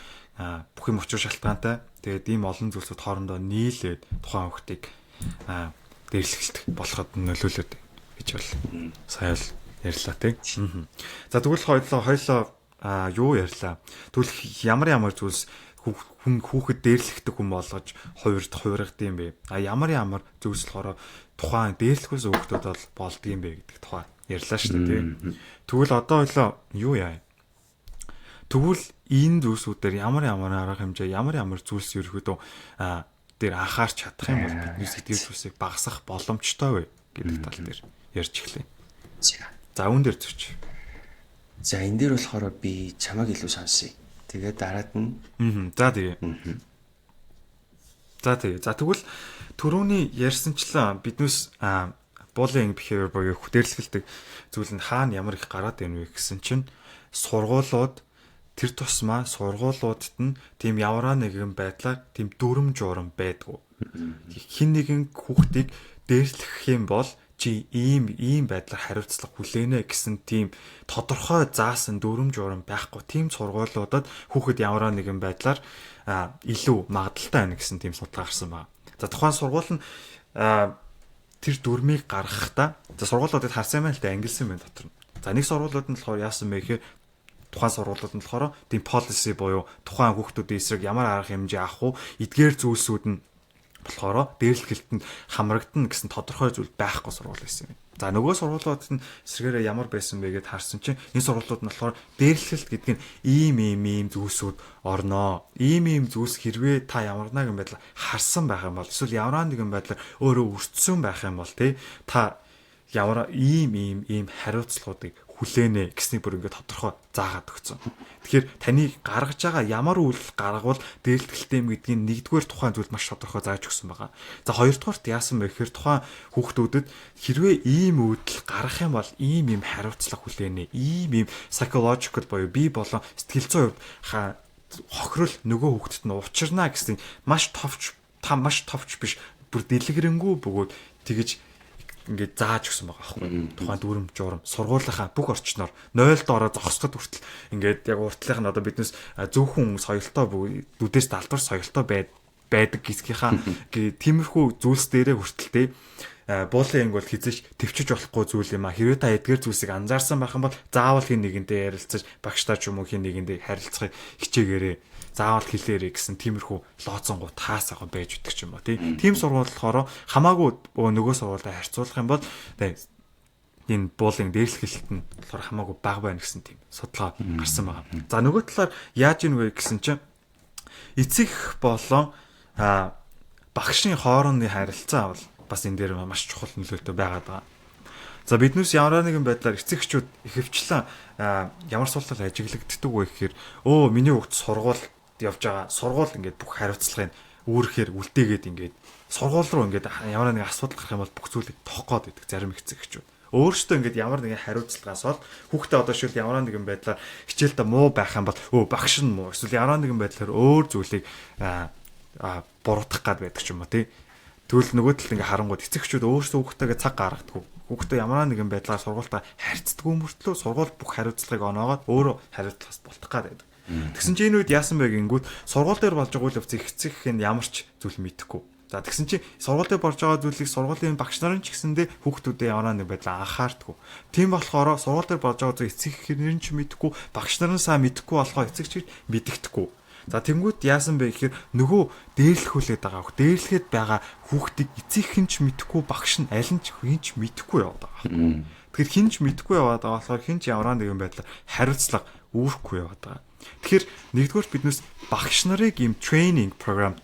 бүх юм учир шалтгаантай. Тэгээд ийм олон зүйлсүүд хоорондоо нийлээд тухайн хүүхдийг дээрлэхэлт болоход нөлөөлөд гэж бол сая л ярьлаа тий. За тэгвэл хоёлоо юу ярьлаа? Тэгвэл ямар зүйлс хүн хүүхэд дээрлэхдэг хүн болгож хувирдаг юм бэ? А ямар зүйлс болохоор тухайн дээрлэхээс хүүхдүүд бол болдгийм бэ гэдэг тухай ярьлаа шүү дээ тий. Тэгвэл одоо хоёлоо юу яа? Тэгвэл энэ зүйлсүүдээр ямар арга хэмжээ, ямар зүйлс ерөөдөө дээр анхаарч чадах юм бол бидний сэтгэл зүйлсийг багасгах боломжтой вэ гэдэг тал дээр ярьж эхлэе. За үүн дээр зүч. За энэ дээр болохоор би чамайг илүү сонсъё. Тэгээд дараад нь. За тэгээ. За тэгээ. За тэгвэл түрүүний ярьсанчлан биднээс bullying behavior буюу дээрлэхэлдэг зүйл нь хаана ямар их гараад ирнэ вэ гэсэн чинь сургуулиуд тэр тусмаа сургуулиудад нь тийм ямар нэгэн байдлаар тийм дүрм журам байдгүй. Хин нэгэн хүүхдийг дээрлэх юм бол чи ийм байдлаар хариуцлага хүлээнэ гэсэн тийм тодорхой заасан дүрм журам байхгүй. Тийм сургуулиудад хүүхэд ямар нэгэн байдлаар илүү магадaltaй байна гэсэн тийм судалгаа гарсан байна. За тухайн сургууль нь тэр дүрмийг гаргахдаа за сургуулиудад харсан юм байна л да, ангилсан байна дотор нь. За нэг сургуулиуд нь болохоор яасан бэ гэхээр тухайн сургуулиуд нь болохоор тийм policy буюу тухайн хүүхдүүдийн эсрэг ямар арга хэмжээ авах уу, эдгээр зүйлсүүд нь болохоор дээрлэхэлтэнд хамрагдана гэсэн тодорхой зүйл байхгүй сургууль байсан юм. За нөгөө сургуулиудад нь эсрэгээрээ ямар байсан бэ гэд харсан чинь энэ сургуулиуд нь болохоор дээрлэхэлт гэдэг нь ийм ийм ийм зүйлсүүд орноо. Ийм ийм зүйлс хэрвээ та ямар нэгэн байдлаар харсан байх юм бол эсвэл ямар нэгэн байдлаар өөрөө өртсөн байх юм бол тий та ямар ийм ийм ийм хариуцлагуудыг хүлээнэ гэснийг бүр ингээд тодорхой заагаад өгсөн. Тэгэхээр таны гаргаж байгаа ямар үйлдэл гаргавал дээрлэхэлтэй юм гэдгийг нэгдүгээр тухайн зүйл маш тодорхой зааж өгсөн байгаа. За хоёрдугаарт яасан бэ гэхээр тухайн хүүхдүүдэд хэрвээ ийм үйлдэл гаргах юм бол ийм ийм хариуцлага хүлээнэ, ийм ийм psychological буюу бие болон сэтгэл зүйн хувьд хохирол нөгөө хүүхдэд нь учирна гэсэн маш товч биш бүр дэлгэрэнгүй бөгөөд тэгэж ингээд зааж өгсөн байгаа аахгүй. Тухайн дүрм журам сургуулийнхаа бүх орчноор 0 доороо зогсоход хүртэл ингээд яг уртлынх нь одоо биднес зөвхөн соёлтой дүдээс далдвар соёлтой байдаг гисгийнхаа тиймэрхүү зүйлс дээрээ хүртэл те буулын бол хизээш төвчөж болохгүй зүйл юм а. Хэрвээ та эдгээр зүйлсийг анзаарсан байх юм бол заавал хин нэгэндээ ярилцаж багштай ч юм уу хин нэгэндээ харилцахыг хичээгээрээ заавал хэлээрэй гэсэн тиймэрхүү лооцонгууд таасаагаа байж өгдөг ч юм уу тий. Тийм сургууль болохоор хамаагүй нөгөө сургуультай харьцуулах юм бол энэ буулын дээрлэхэлт нь болохоор хамаагүй бага байна гэсэн тийм судалгаа гарсан байгаа. За нөгөө талаар яаж ийн вэ гэсэн чинь эцэг болон багшийн хоорондын харилцаа бол бас энэ дээр маш чухал нөлөөтэй байгаад байгаа. За биднээс ямар нэгэн байдлаар эцэг эхчүүд ихэвчлэн ямар суултал ажиглагддаг вэ гэхээр миний хүүхд сургууль явж байгаа. Сургууль ингээд бүх хариуцлагыг үүрхээр үлдээгээд ингээд сургууль руу ингээд ямар нэгэн асуудал гарах юм бол бүх зүйлийг тоох гээд байдаг зарим эцэг эхчүүд. Өөрөөсөө ингээд ямар нэгэн хариуцлагаас бол хүүхдээ одоо шил ямар нэгэн байдлаар хичээлдээ муу байх юм бол багш нь муу эсвэл ямар нэгэн байдлаар өөр зүйлийг буруутгах гад байдаг ч юм уу тий. Тэгвэл нөгөө талд ингээ харангууд эцэг эхчүүд өөрсдөө хүүхдтэйгээ цаг гаргадаг. Хүүхдээ ямар нэгэн байдлаар сургуультаа харьцдаггүй мөртлөө сургууль бүх хариуцлагыг оноогоод өөрөө хариуцлагаас болтох гад байдаг. Тэгсэн чинь энэ үед яасан бэ гингүүт сургууль дээр болж байгаа үйл явцыг эцэг их нь ямар ч зүйл мэдэхгүй. За тэгсэн чинь сургууль дээр болж байгаа зүйлийг сургуулийн багш нар нь ч гэсэндээ хүүхдүүдэд ямар нэг байдлаар анхаардаггүй. Тийм болохоор сургууль дээр болж байгаа зүйл эцэг их нь ч мэдэхгүй, багш нар нь сайн мэдэхгүй болохоор эцэг ч мэддэхгүй. За тэнгуут яасан бэ гэхээр нөгөө дээрлэхүүлээд байгаа хөх дээрлэхэд байгаа хүүхдийг эцэг хэн ч мэдэхгүй, багш нь аль нь ч хэн ч мэдэхгүй яваад байгаа. Тэгэхээр хэн ч мэдэхгүй яваад байгаа болохоор хэн ч ямар нэгэн байдлаар хариуцлага үүрхгүй яваад байгаа. Тэгэхээр нэгдүгээр биднээс багш нарыг ийм training program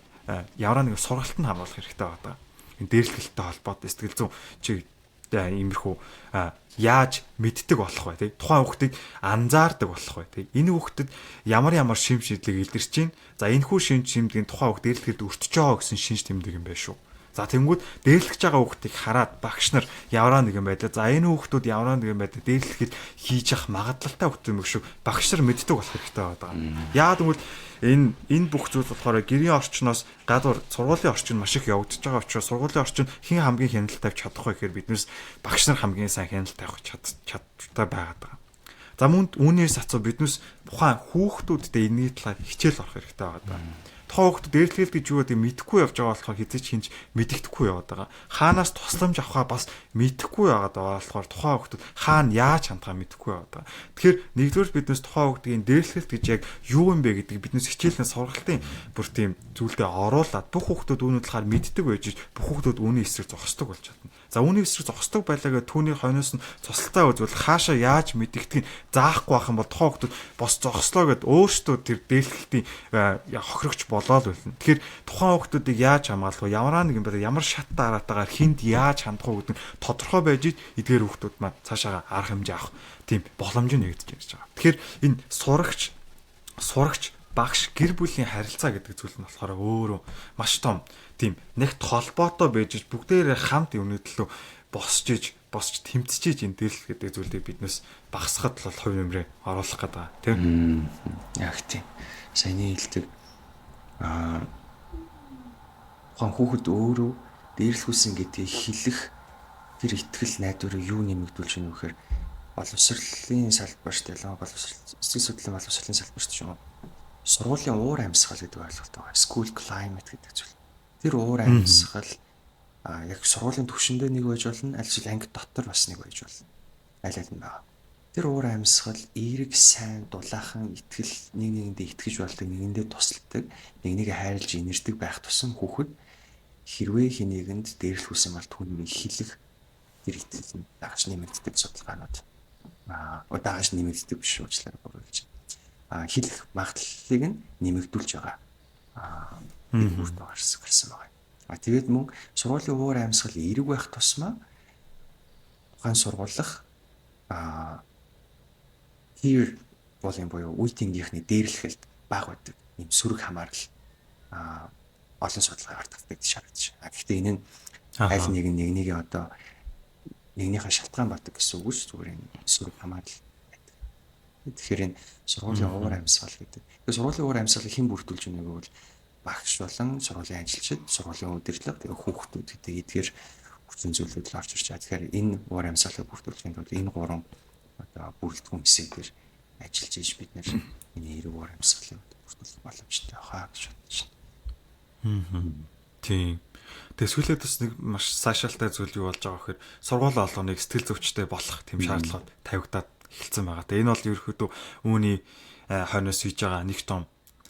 ямар нэгэн сургалтанд хамруулах хэрэгтэй байгаа. Энэ дээрлэхэлтэй холбоотой сэтгэл зүйн чиг иймэрхүү яаж мэддэг болох вэ тий, тухайн хүүхдийг анзаардаг болох вэ тий, энэ хүүхдэд ямар ямар шим шидлэг илэрч чинь, за энэ хүү шим шимдгийн тухайн хүүхд дээрлэхэд өртөж байгаа гэсэн шинж тэмдэг юм байна шүү. За тэнгууд дээрлэж байгаа хүүхдийг хараад багш нар ямар нэгэн байдлаар за энэ хүүхдүүд ямар нэгэн байдлаар дээрлэхэд хийж явах магадлалтай хүүхд юм шиг багш нар мэддэг болох хэрэгтэй байгаа. Яагаад гэвэл энэ бүх зүйл болохоор гэрийн орчноос гадуур сургуулийн орчин маш их явагдаж байгаа учраас сургуулийн орчин хэн хамгийн хяналт тавьж чадах вэ гэхээр биднээс багш нар хамгийн сайн хяналт тавих чадвартай байгаад байгаа. За мөн үүнээс асуу биднээс тухайн хүүхдүүдтэй энэний талаар хичээл орох хэрэгтэй байгаа. Тухайн хүүхдүүд дээрлэхэл гэж юу гэдэг мэдэхгүй явж байгаа болохоор хизээч хинч мэддэхгүй яваад байгаа. Хаанаас тусламж авахаа бас мэдэхгүй яваад байгаа болохоор тухайн хүүхдүүд хаана яаж хандхаа мэдэхгүй яваад байгаа. Тэгэхээр нэгдүгээр биднээс тухайн хүүхдийн дээрлэхэлт гэж яг юу юм бэ гэдгийг биднээс хичээлэн сургалтын бүр тийм зүйлдээ оруулаад бүх хүүхдүүд үүний талаар мэддэг байж бүх хүүхдүүд үүний эсрэг зогсдог болж чадна. За үүний эсрэг зогсдог байлаа гэх түүний хойноос нь цусалтай үзвэл хаашаа яаж мэддэгтгийг заахгүй байх юм бол тухайн хүүхдүүд бос зогслоо гэд өөрсдөө тэр дээрлэхэлтийн хохирогч болоод үлнэ. Тэгэхээр тухайн хүүхдүүдийг яаж хамгаалах вэ? Ямар нэгэн байдлаар ямар шат дараатайгаар хүнд яаж хандах уу гэдэг нь тодорхой байж эдгээр хүүхдүүд маань цаашаага арга хэмжээ авах тийм боломж нь нэгдэж ирж байгаа. Тэгэхээр энэ сурагч багш гэр бүлийн харилцаа гэдэг зүйл нь болохоор өөрөө маш том тийм нэгт холбоотой байж бүгдээрээ хамт юмны төлөө босч тэмцэж энэ дээрлэх гэдэг зүйлийг биднээс багасгахад бол хувь нэмрээ оруулах гэдэг байгаа тийм. Яг тийм. Саяны хэлдэг тухайн хүүхэд өөрөө дээрлэхүүлсэн гэдгийг хэлэх тэр итгэл найдварыг юу нэмэгдүүлж байна вэ гэхээр боловсролын салбарт ялангуяа боловсрол сэтгэл судлалын боловсролын салбарт ч юм уу сургуулийн уур амьсгал гэдэг ойлголт байгаа. School climate гэдэг зүйл. Тэр уур амьсгал яг сургуулийн түвшиндээ нэг байж болно, аль эсвэл анги дотор бас нэг байж болно. Аль аль нь байгаа. Тэр уур амьсгал эерэг, сайн, дулаахан, итгэл нэг нэгэндээ итгэж болдог, нэгэндээ тусалдаг, нэг нэгэ хайрлаж инэрдэг байх тусам хүүхэд хэрвээ хинээгэнд дээрлэхүүлсэн бол түүнийг хэлэх тэр итгэл нь дагаж нэмэгддэг судалгаанууд. Дагаж нэмэгддэг биш уучлаарай буруу хэлж. Хэлэх магадлалыг нь нэмэгдүүлж байгаа. Энэ үр гарсан байгаа. Тэгээд мөн сургуулийн уур амьсгал эерэг байх тусмаа тухайн сургуулах peer bullying буюу үе тэнгийнхний дээрлэхэлд бага байдаг. Ийм сөрөг хамаарал олон судалгаагаар татагдаж харагдаж байна. Гэхдээ энэ нь аль нэг нь нэг нэгээ одоо нэгнийхээ шалтгаан болдог гэсэн үг ш зүгээр энэ сөрөг хамаарал байдаг. Тэгэхээр энэ сургуулийн уур амьсгал гэдэг. Тэгэхээр сургуулийн уур амьсгалыг хэн бүрдүүлж байна гэвэл багш болон сургуулийн ажилчид, сургуулийн удирдлага, тэгээ хүүхдүүд гэдэг эдгээр хүчин зүйлүүд л орж ирж байгаа. Тэгэхээр энэ уур амьсгалыг бүрдүүлэхийн тулд энэ гурван одоо бүрэлдэхүүн хэсэг дээр ажиллаж иж бид нэр энэ эерэг уур амьсгалыг бүрдүүлэх боломжтой байхаа гэж бодож байна. Тийм. Тэгээ сүүлээд бас нэг маш сайшаалтай зүйл юу болж байгаа гэхээр сургууль олгоныг сэтгэл зүйчтэй болох тийм шаардлага тавигдаад эхэлсэн байгаа. Тэгээ энэ бол ерөөхдөө үүний хойноос хийж байгаа нэг том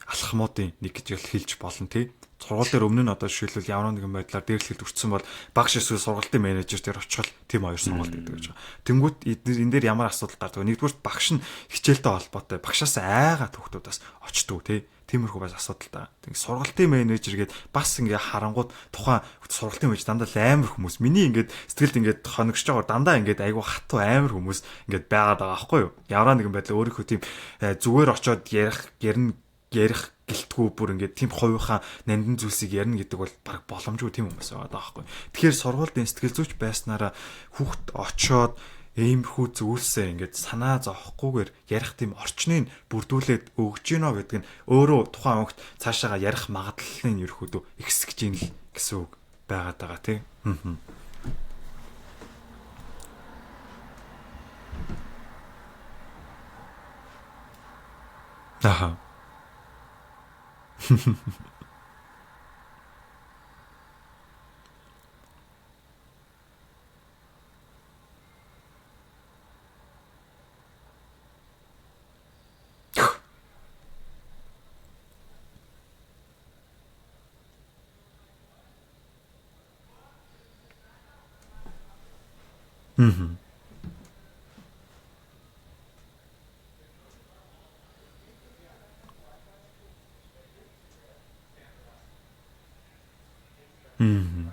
алхмуудын нэг гэж хэлж болно тий. Сургууль дээр өмнө нь одоо жишээлбэл ямар нэгэн байдлаар дээрлэхэлд өртсөн бол багш эсвэл сургалтын менежер дээр очихол тийм хоёр сургалт гэдэг гэж байгаа. Тэнгүүт энэ дээр ямар асуудал гардаг вэ? Нэгдүгээр багш нь хичээлтэй холбоотой багшаас айгаад хүүхдүүд бас очдөг тий. Тиймэрхүү бас асуудалтай. Тэг сургалтын менежер гээд бас ингээ харангууд тухайн сургалтын менежер дандаа л амар хүмүүс. Миний ингээд сэтгэлд ингээд хоногшож байгаа дандаа ингээд айгу хатуу амар хүмүүс ингээд байгаад байгаа байхгүй юу? Ямар нэгэн байдлаар өөрийнхөө тийм зүгээр очиод ярих ярина ярих гэлтгүү бүр ингээд тийм хувийнхаа нандин зүйлсийг ярина гэдэг бол баг боломжгүй тийм хүмүүс байгаа байхгүй. Тэгэхээр сургуульд сэтгэл зүйч байснараа хүүхд очиод иймэрхүү зүйлсээ ингээд санаа зовхгүйгээр ярих тийм орчныг бүрдүүлээд өгч гинэ гэдэг нь өөрөө тухайн хүүхд цаашаага ярих магадлалын ерөөхдөө ихсэж гин л гэсэн үг байгаад байгаа тийм. Аха. Мгм. Мгм.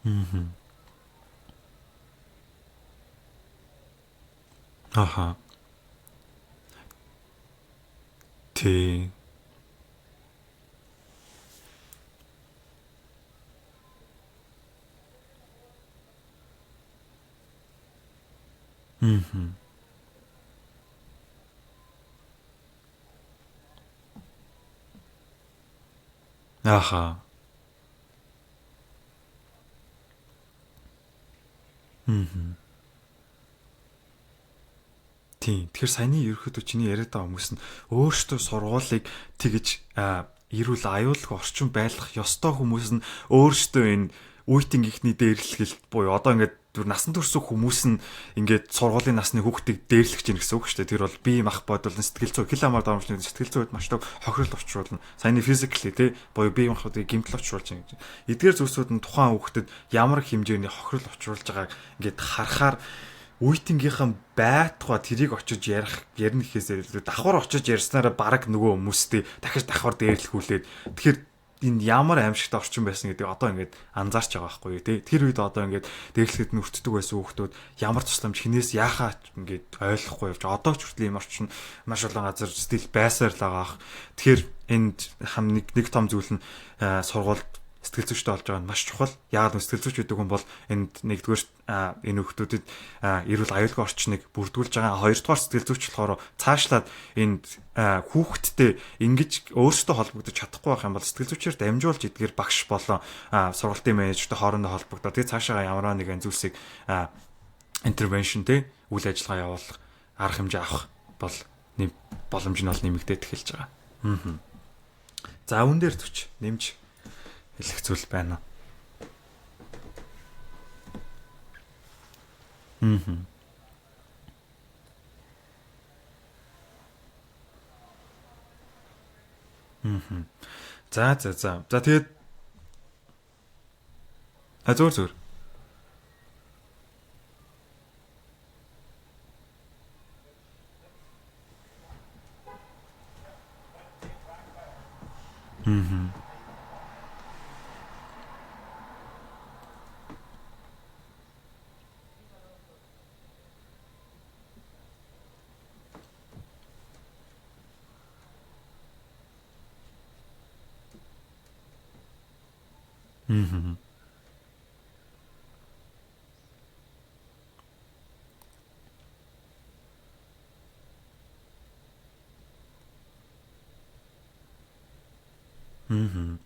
Мгм. Аха. Тий. Мгм. Аха. Мгм. Тийм. Тэгэхээр саяны ерөөхдөө чиний яриад байгаа хүмүүс нь өөрсдөө сургуулийг тэгж эрүүл аюулгүй орчин байлгах ёстой хүмүүс нь өөрсдөө энэ үеийн ихний дээрлэлт буюу одоо ингээд түр насан турш хүмүүс нь ингээд сургуулийн насны хүүхдийг дээрлэх гэж гэсэн үг шүү дээ. Тэр бол бие мах бодол сэтгэл зүй хэл амар дамжны сэтгэл зүйд маш том хохирол учруулна. Саяны physically тий буюу бие махбодыг гэмтэл учруулж байгаа гэж. Эдгээр зүйлсүүд нь тухайн хүүхдэд ямар хэмжээний хохирол учруулж байгааг ингээд харахаар үеийнхийнхэн байтугай тэрийг очиж ярих ярина гэхээс илүү давхар очиж ярьснараа бараг нөгөө хүмүүстэй дахиж давхар дээрлэхүүлээд тэгэхээр энэ ямар аимшигтай орчин байсан гэдгийг одоо ингээд анзаарч байгаа байхгүй юу тий. Тэр үед одоо ингээд дээрлэхэд нь өртдөг байсан хүүхдүүд ямар тусламж хинээс яхаа ингээд ойлгохгүй явж одоо ч хүртэл ийм орчин маш олон газар стил байсаар л байгаа. Тэгэхээр энд хам нэг нэг том зүйл нь сургуульд сэтгэл зүйчтэй болж байгаа нь маш чухал. Яагаад гэвэл сэтгэл зүйч гэдэг хүн бол энд нэгдүгээр энэ хүүхдүүдэд эрүүл аюулгүй орчныг бүрдүүлж байгаа. Хоёрдугаар сэтгэл зүйч болохоор цаашлаад энд хүүхдтэй ингэж өөрсдөө холбогдож чадахгүй байх юм бол сэтгэл зүйчээр дамжуулж эдгээр багш болон сургалтын менежертэй хоорондоо холбогдоод тэгээ цаашаа ямар нэгэн зүйлсийг интервеншн тэ үйл ажиллагаа явуулах арга хэмжээ авах бол боломж нь бол нэмэгдээд эхэлж байгаа. Аа. За үүн дээр төч нэмж хэлэх зүйл байна уу? Мм. Мм. За за за. За тэгээд а зөв зөв. Мм. Мм. Мм.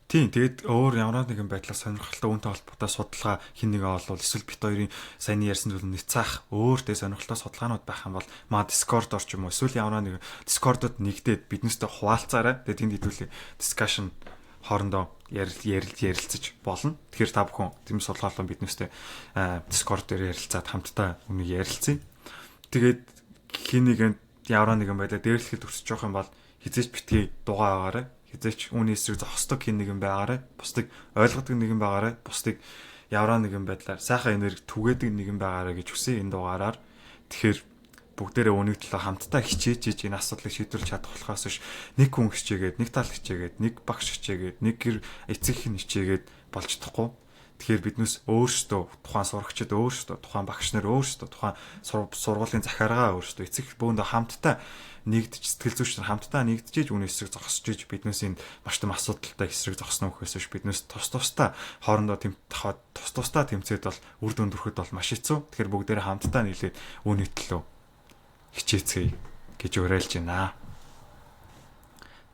Тийм, тэгээд өөр ямар нэгэн байдлаар сонирхолтой үнтэй холбоотой судалгаа хин нэгэн олвол эсвэл бит хоёрын саяны ярьсан зүйл няцаах өөр тэ сонирхолтой судалгаанууд байх юм бол маа Discord орч юм уу эсвэл ямар нэгэн Discord-од нэгдээд биднээстэй хуваалцаарай. Тэгээд тэнд хэдүүлээ discussion хоорондоо ярилцаж болно. Тэгэхээр та бүхэн тийм судалгаа болон биднээстэй Discord дээр ярилцаад хамтдаа үнийг ярилцъя. Тэгээд хин нэгэн ямар нэгэн байдлаар дээрлэхэд өсөж явах юм бол хизээч битгий дугаа аваарай. Хизээч үүний эсрэг зогсдог хин нэгэн байгаарай. Бусдыг ойлгодог нэгэн байгаарай. Бусдыг ямар нэгэн байдлаар сайхан энерги түгээдэг нэгэн байгаарай гэж хүсье энэ дугаараар. Тэгэхээр бүгдээрээ үүнийг төлөө хамтдаа хичээж энэ асуудлыг шийдвэрлэж чадах болохоос биш нэг хүн хичээгээд, нэг тал хичээгээд, нэг багш хичээгээд, нэг гэр эцэг хэн хичээгээд болж чадахгүй. Тэгэхээр биднээс өөрсдөө тухайн сурагчид өөрсдөө тухайн багш нар өөрсдөө тухайн сургуулийн захиаргаа өөрсдөө эцэг бөөндөө хамтдаа нэгдэж сэтгэл зүйч нар хамтдаа нэгдэж үүний эсрэг зогсож иж биднээс энд маш том асуудалтай эсрэг зогсно гэхээс биш биднээс тус тусдаа хоорондоо тус тусдаа тэмцээд бол үр дүнд хүрэхэд бол маш хэцүү. Тэгэхээр бүгдээрээ хамтдаа нийлээд үүний төлөө хичээцгээе гэж уриалж байна.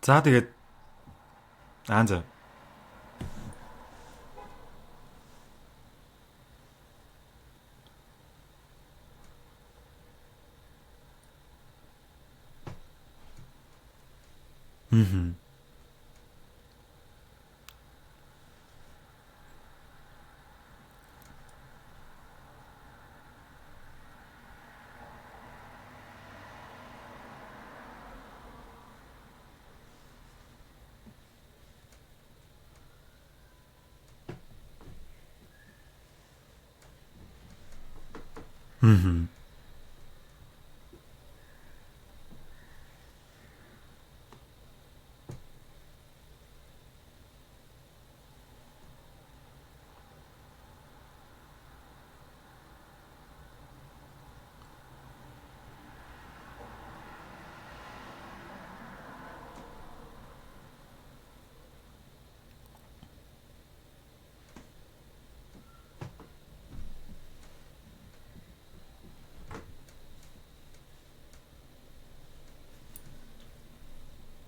За тэгээд аа за. Мгм. Мгм.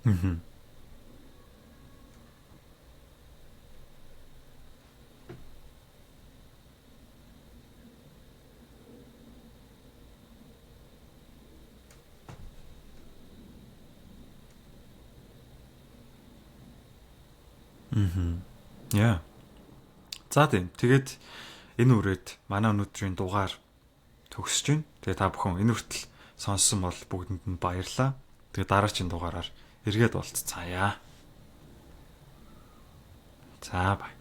Мгм. Мгм. Яа. За тийм. Тэгээд энэ үрээд манай өнөөдрийн дугаар төгсөж байна. Тэгээ та бүхэн энэ хүртэл сонссон бол бүгдэнд нь баярлалаа. Тэгээ дараагийн дугаараар эргээд уулзцаая. За бай.